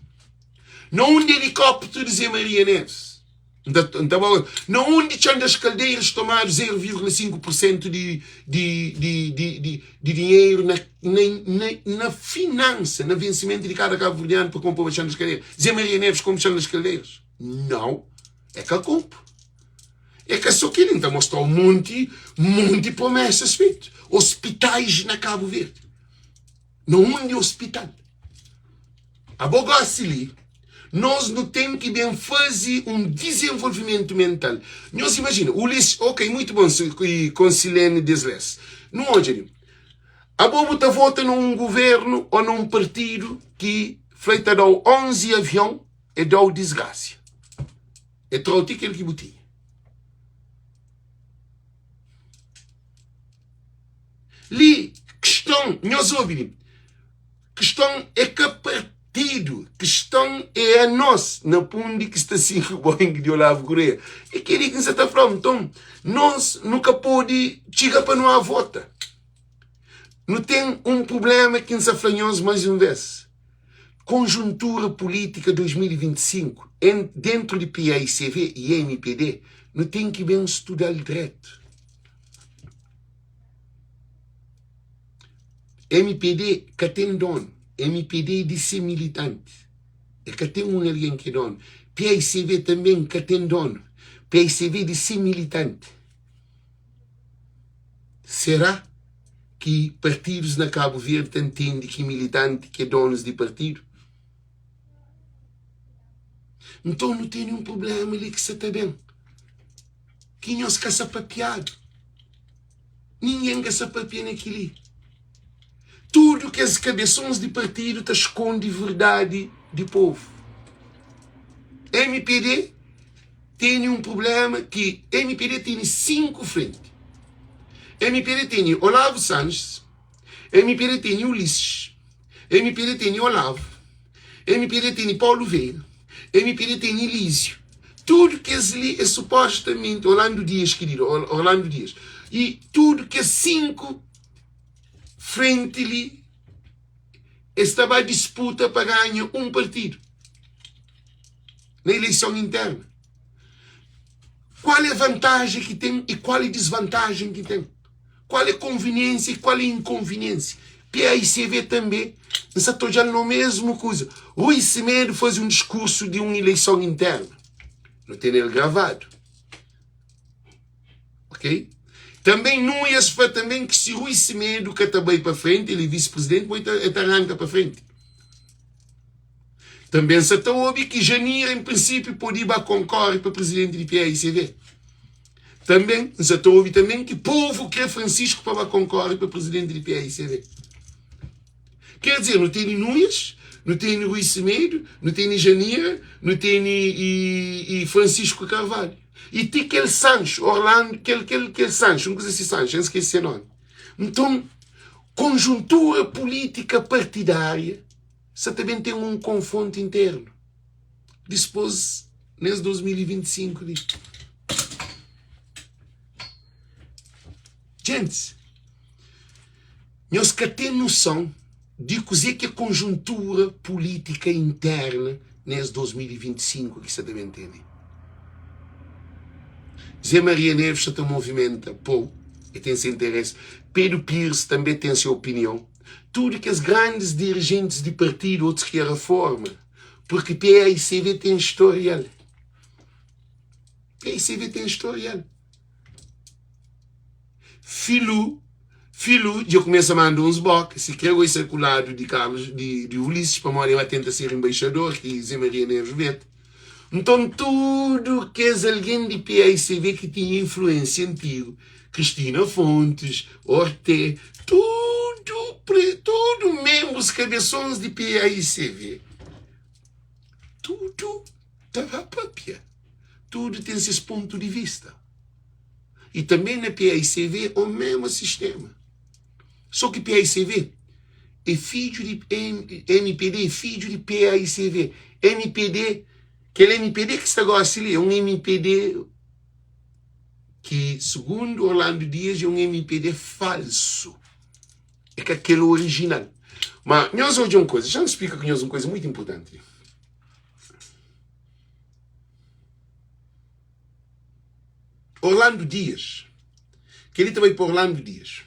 Na undi elikópteru di Zé Maria Neves? Na undi Txan das Kaldeiras tomadu 0,5 por sentu di, di, di, di, di, di dinheru na, na, na, na finansa, na vensimentu di kada kabuverdianu pa konpo Txan das Kaldeiras? Zé Maria Neves konpo Txan das Kaldeiras? Nau, é ka konpo. É ka só kel-li, N ta mostra-u monti, monti promesas fetu. Ospitais na Kabu Verdi. Na undi ospital? Abo gosi li, nos nu ten ki ben faze un dizenvolvimentu mental. Nhos imajina, Ulisses, ok, muitu bon, i Consilene Desles. Nu odja li. Abo bu ta vota na un guvernu o na un partidu ki fla i ta da-u 11 avion, e da-u disgrasia. E tra-u ti kel ki bu tinha. Li, kiston, nhos obi li, kiston é ka partidu, kiston é anos na pundi ki sta sigi Boeing di Olavo Correia. É kel-li ki N sa ta fla-u. Nton, nos nu ka pode txiga pa nu a vota. Nu ten un prubléma ki N sa fla nhos más un vês. Konjuntura pulítika 2025, en, dentru di paicv i mpd, nu ten ki ben studa-l dretu. Mpd ka ten donu, mpd é di se militantis, e ka ten un algen ki é donu. Paicv tanben ka ten donu, paicv é di se militanti. Será ki partidus na Kabu Verdi ta ntende ki militanti ki é donus di partidu? Nton nu tene un prubléma li ki sa ta ben, ki nhos ka sa papiadu. Ningen ka sa papia na kel-li. Tudu kes kabesons di partidu ta skonde verdadi di povu. Mpd tene un prubléma ki mpd tene 5 frenti. Mpd tene Olavo Sanches, mpd tene Ulisses, mpd tene Olavo, mpd tene Paulo Veiga, mpd tene Elísio. Tudu kes li é supostamenti Orlando Dias, keridu, Orlando Dias. I tudu kes 5 frenti li. Es ta ba disputa pa ganha un partidu na ileison interna. Kual é vantajen ki ten i kual é disvantajen ki ten? Kual é konviniensia i kual é inkonviniensia? PAICV tanbe N sa ta odja-l no mesmu kuza. Rui Semedo faze un diskursu di un ileison interna. Nu tene-l gravadu. Ok? Tanbe Nuias fla tanbe ki si Rui Semedo ka ta bai pa frenti, el é visi-prizidenti, bo el ta ranka pa frenti. Tanbe N sa ta obi ki Janira, en prinsipiu, pode ba konkore pa prizidenti di PAICV. Tanbe N sa ta obi tanbe ki povu kre Francisco pa ba konkore pa prizidenti di PAICV. Ker dizer, nu tene Nuias, nu tene Rui Semedo, nu tene Janira, nu tene i, i Francisco Carvalho. I ti kel Sancho, Orlando, kel, kel, kel Sancho, un kuza si Sancho, N skese se nomi. Nton, konjuntura pulítika partidária sa ta ben ten un konfrontu internu dispôs nes 2025 li. Gentis, nhos ka ten noson di kuzê ki é konjuntura pulítika interna nes 2025 ki sa ta ben ten li. Zé Maria Neves sa ta movimenta pou, e ten se interesi. Pedro Pires tanbe ten se opinion. Tudu kes grandis dirijentis di partidu, otus ki é reforma, purki PAICV ten storial. PAICV ten storial. Filu, Filu dja kumesa manda uns boka, si kre goi sai ku ladu di Carlos, di, di Ulisses, pamodi el ba tenta ser embaixador ki Zé Maria Neves mete. Nton tudu kes algen di PAICV ki tinha influensia antigu, Cristina Fontes, Orte, tudu, tudu menbrus kabesons di PAICV, tudu ta ba papia, tudu ten ses pontu di vista. I tanbe na PAICV o mesmu sistema. So ki PAICV e fidju di MPD e fidju di PAICV. MPD, kel MPD ki sta gosi li e un MPD ki sugundu Orlando Dias e un MPD falsu. E ka kel orijinal. Ma nhos odja un kuza, xa-m splika ku nhos un kuza muitu inpurtanti li. Orlando Dias Kel-li ta bai pa Orlando Dias.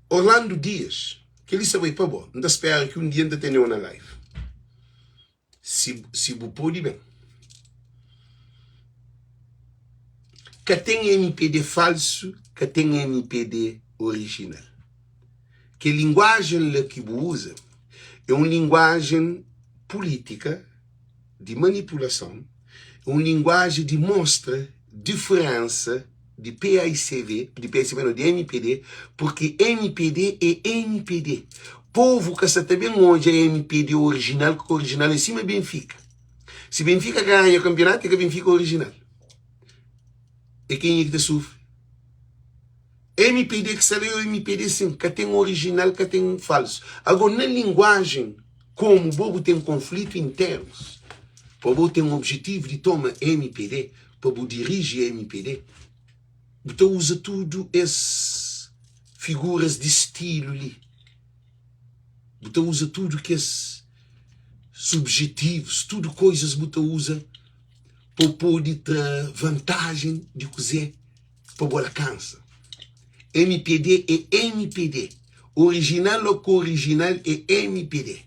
Orlando Dias, kel-li sta bai pa bo. N ta spera ki un dia N ta tene-u na live. Si, si bu pode ben. Ka ten MPD falsu, ka ten MPD orijinal. Kel linguajen la ki bu uza é un linguajen pulítika di manipulason, é un linguajen di mostra diferensa di paicv, di paicv nau, di mpd, purki mpd é mpd. Povu ka sa ta ben odja mpd orijinal ku ka orijinal, é sima Benfika. Si Benfika ganha kanpionatu, é ka Benfika orijinal. É kenha ki ta sufri? Mpd ki sta la é mpd sin, ka ten orijinal, ka ten falsu. Ago, na linguajen, komu bo bu ten konflitu internus, pa bo ten objetivu di toma mpd, pa bu diriji mpd, bu ta uza tudu es figuras di stilu li, bu ta uza tudu kes subjetivus, tudu koizas bu ta uza pa bu pode tra vantajen di kuzê pa bu alkansa. Mpd é mpd, orijinal ô ka orijinal é mpd.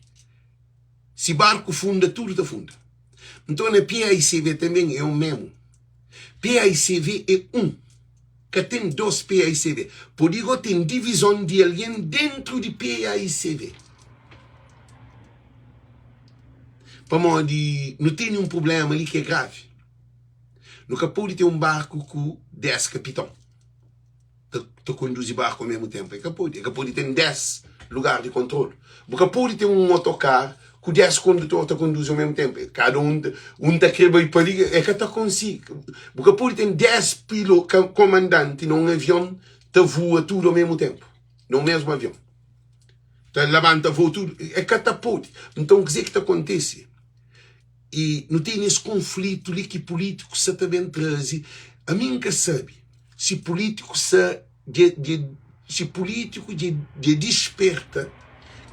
Si barku funda, tudu ta funda. Nton na PAICV tanben é un memu. PAICV é un, ka ten dos PAICV. Pode go ten divizon di algen dentru di PAICV. Pamodi nu tene un prublema li ki é gravi. Nu ka pode ten un barku ku 10 kapiton. ta, ta konduzi barku ao mesmu tenpu. E ka pode. E ka pode ten 10 lugar di kontrolu. Bu ka pode ten un otokar ku 10 kondutor ta konduzi ao mesmu tenpu. Kada un, un ta kre bai pa li, e ka ta konsigi. Bu ka pode ten 10 pilo, komandanti na un avion ta vua tudu ao mesmu tenpu, na un mesmu avion. Ta labanta voo tudu. E ka ta pode. Nton, kuzê ki ta kontise? I nu tene es konflitu li ki pulítikus sa ta ben traze. Ami N ka sabe si pulítiku sa dja dja si pulítiku dja dja disperta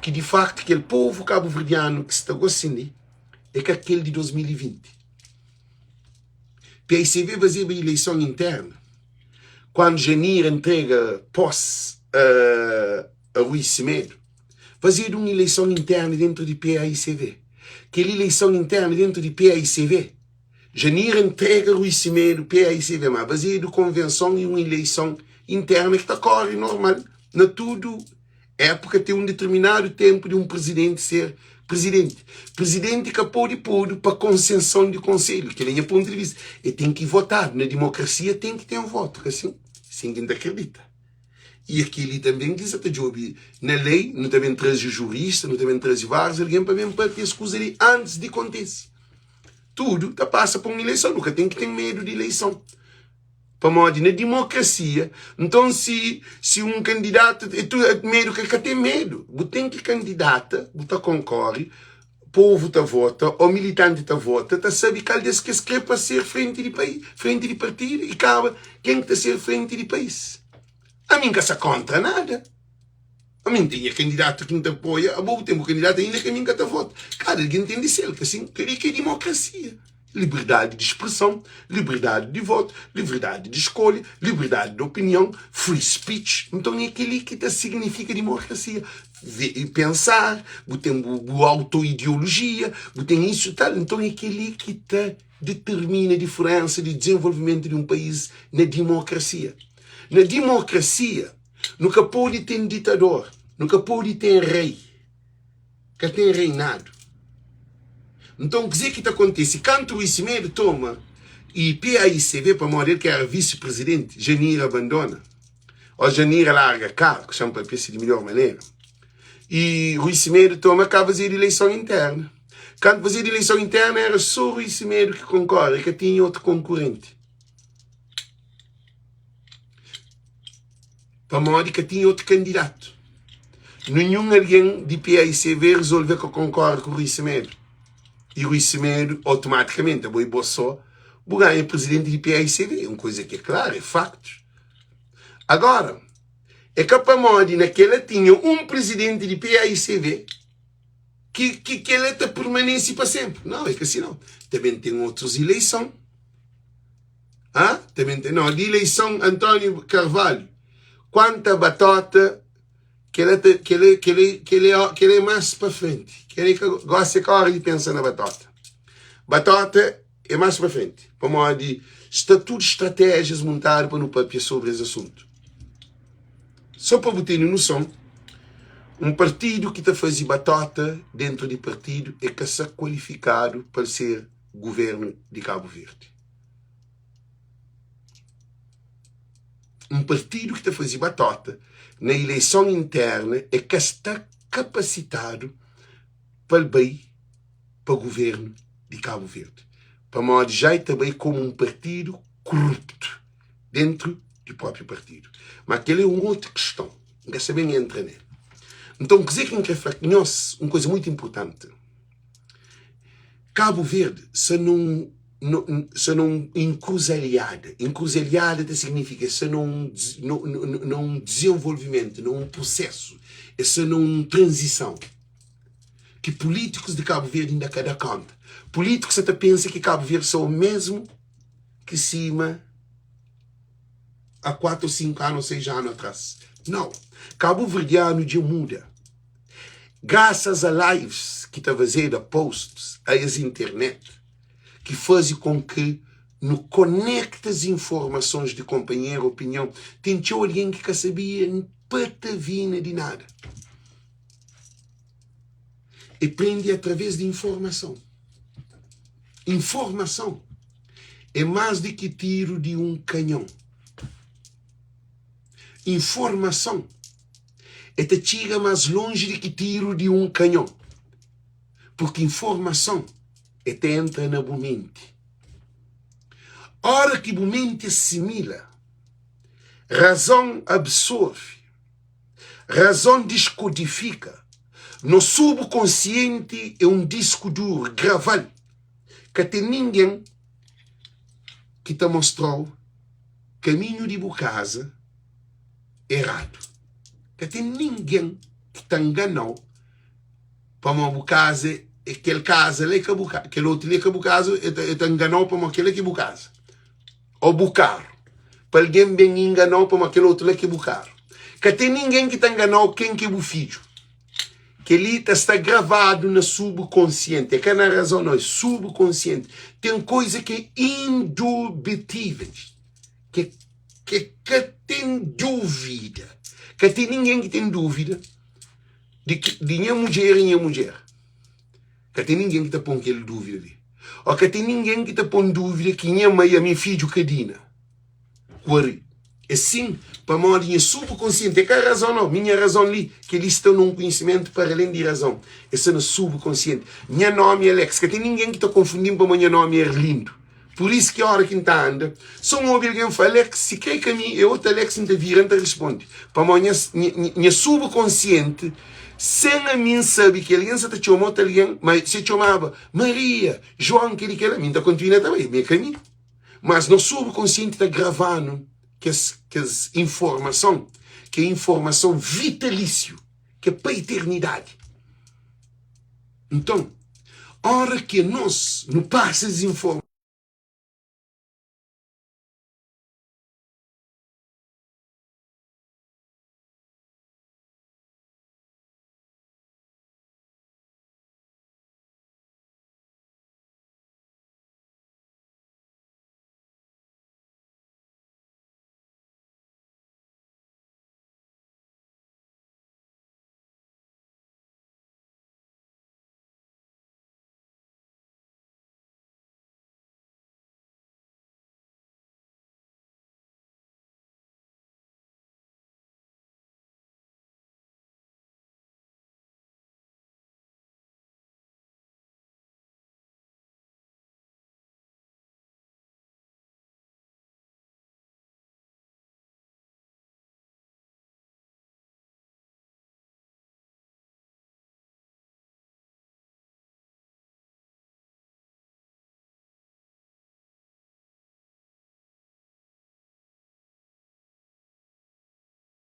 ki di faktu kel povu kabuverdianu ki sta gosin li é ka kel di 2020. PICV fazeba ileison interna kuandu Janira ntrega pos a a Rui Semedo. Fazedu un ileison interna dentru di PAICV. Kel ileison interna dentru di PAICV Janira ntrega Rui Semedo PAICV, ma bazeadu konvenson i un ileison interna ki ta kore normal na tudu épuka ten un determinadu tenpu di un prizidenti ser prizidenti. Prizidenti ka pode podu pa konsenson di konselhu, kel é nha pontu di vista. E ten ki votadu, na dimokrasia ten ki ten votu, ka sin? Sin ki N ta kridita. I é kel-li tanbê ki N sa ta djobe na lei, nu ta ben traze jurista, nu ta ben traze várius algen pa ben papia es kuza li antis di kontise. Tudu ta pasa pa un ileison, nu ka ten ki ten medu di ileison. Pamodi na dimokrasia, nton si si un kandidatu é tudu medu ka ten medu, bu ten ki kandidata, bu ta konkore, povu ta vota ô militanti ta vota, ta sabe kal des ki es kre pa ser frenti di país, frenti di partidu i kaba ken ki ta ser frenti di país. Ami N ka sa kontra nada. Ami N ten nha kandidatu ki N ta apoia, abo bu ten bu kandidatu ainda ki ami N ka ta vota. Kada algen ten di sel, ka sin? Kel-li ki é dimokrasia. Liberdadi di spreson, liberdadi di votu, liberdadi di skolha, liberdadi di opinion, free speech. Nton é kel-li ki ta signifika dimokrasia. Pensar, bu ten bu auto-ideolojia, bu ten isu tal. Nton é kel-li ki ta determina diferensa di dizenvolvimentu di un país na dimokrasia. Na dimokrasia, Nu ka pode ten ditador, nu ka pode ten rei, ka ten reinadu. Nton, kuzê ki ta kontise? Kantu Rui Semedo toma i PAICV, pamodi el ki éra visi-prizidenti, Janira abandona, ô Janira larga kargu, xa-m papia si di midjór manera, i Rui Semedo toma, ka fazedu ileison interna. Kantu fazedu ileison interna, éra sô Rui Semedo ki konkore, ka tinha otu konkurenti. Pamodi ka tinha otu kandidatu. Ninhun algen di PAICV rezolve ka konkorda ku Rui Semedo. I Rui Semedo, otomatikamenti, abo i bo so, bu ganha prizidenti di PAICV. É un kuza ki é klaru, é faktus. Agora, é ka pamodi na kela tinha un prizidenti di PAICV ki ki kela ta permanese pa senpri. Nau, é ka si nau. Ta ben ten otus ileison. Hã? Também tem. Não, de eleição António Carvalho. Quanta batota que ele que ele que ele que ele que ele é mais para frente. Que ele gosta que hora de pensa na batota. Batota é mais para frente. Pamodi sta tudo estratégias montado para não papia sobre esse assunto. Só para bu ter noção, um partido que ta fazer batota dentro de partido é que está qualificado para ser governo de Cabo Verde. Un partidu ki ta faze batóta na ileison interna é ka sta kapasitadu pa el bai pa guvernu di Kabu Verdi, pamodi ja el ta bai komu un partidu koruptu dentru di propi partidu. Ma kel é un otu kiston, N ka sta ben entra nel. Nton, kuzê ki N kre fla nhos, un kuza mutu inpurtanti, Kabu Verdi sta nun sta na un enkruzalhada. Enkruzalhada ta signifika sta na un na un dizenvolvimentu, na un prusesu, e sta na un tranzison ki pulítikus di Kabu Verdi inda ka da konta. Pulítikus sa ta pensa ki Kabu Verdi sta omesmu ki sima a 4 o 5 anu o 6 anu atras. Nau, kabuverdianu dja muda. Grasas a lives ki ta fazeda, posts, a es internet ki faze kon ki nu konekta es informasons di konpanheru, opinion. Ten txeu algen ki ka sabia patavina di nada. E prende atraves di informason. Informason é más di ki tiru di un kanhon. Informason e ta txiga más lonji di ki tiru di un kanhon, purki informason e ta entra na bu menti. Óra ki bu menti asimila, razon absorve, razon diskodifika, nos subkonsienti é un disku duru, grava-l, ka ten ningen ki ta mostra-u. Kaminhu di bu kaza eradu. Ka ten ningen ki ta ngana-u pamodi bu kaza é kel kaza la é ka bu kaza, kel otu li é ka bu kaza, el ta ngana-u pamodi kel-la ki é bu kaza. Ô bu karu, pa algen ben ingana-u pamodi kel otu la ki é bu karu. Ka ten ningen ki ta ngana-u ken ki é bu fidju. Kel-li ta sta gravadu na subkonsienti, é ka na razon nau, é subkonsienti. Ten koza ki é indubitíveis, ki ki ka ten dúvida, ka ten ningen ki ten dúvida di ki di nha mudjer é nha mudjer. Ka ten ningen ki ta pon kel dúvida li. Ô ka ten ningen ki ta pon dúvida ki nha mai ami fidju ka dina. Ku ari. É sin, pamodi nha subkonsienti, é ka razon nau, mi nha razon li, kel-li sta na un konhisimentu para alén di razon, é sta na subkonsienti. Nha nómi é Alex, ka ten ningen ki ta konfundi-m pamodi nha nómi é Arlindo. Pur isu ki óra ki N ta anda, so N obi algen fla Alex, si krê ka mi é otu Alex, N ta vira N ta responde, pamodi nha nha subkonsienti, sen ami N sabe ki algen sa ta txoma otu algen, ma si e txomaba Maria, João, kel-li, kel-la, mi N ta kontinua ta bai, mi é ka mi. Mas nos subkonsienti ta grava-nu kes kes informason ki é informason vitalísiu, ki é pa iternidadi. Nton, óra ki nos nu pasa es informason.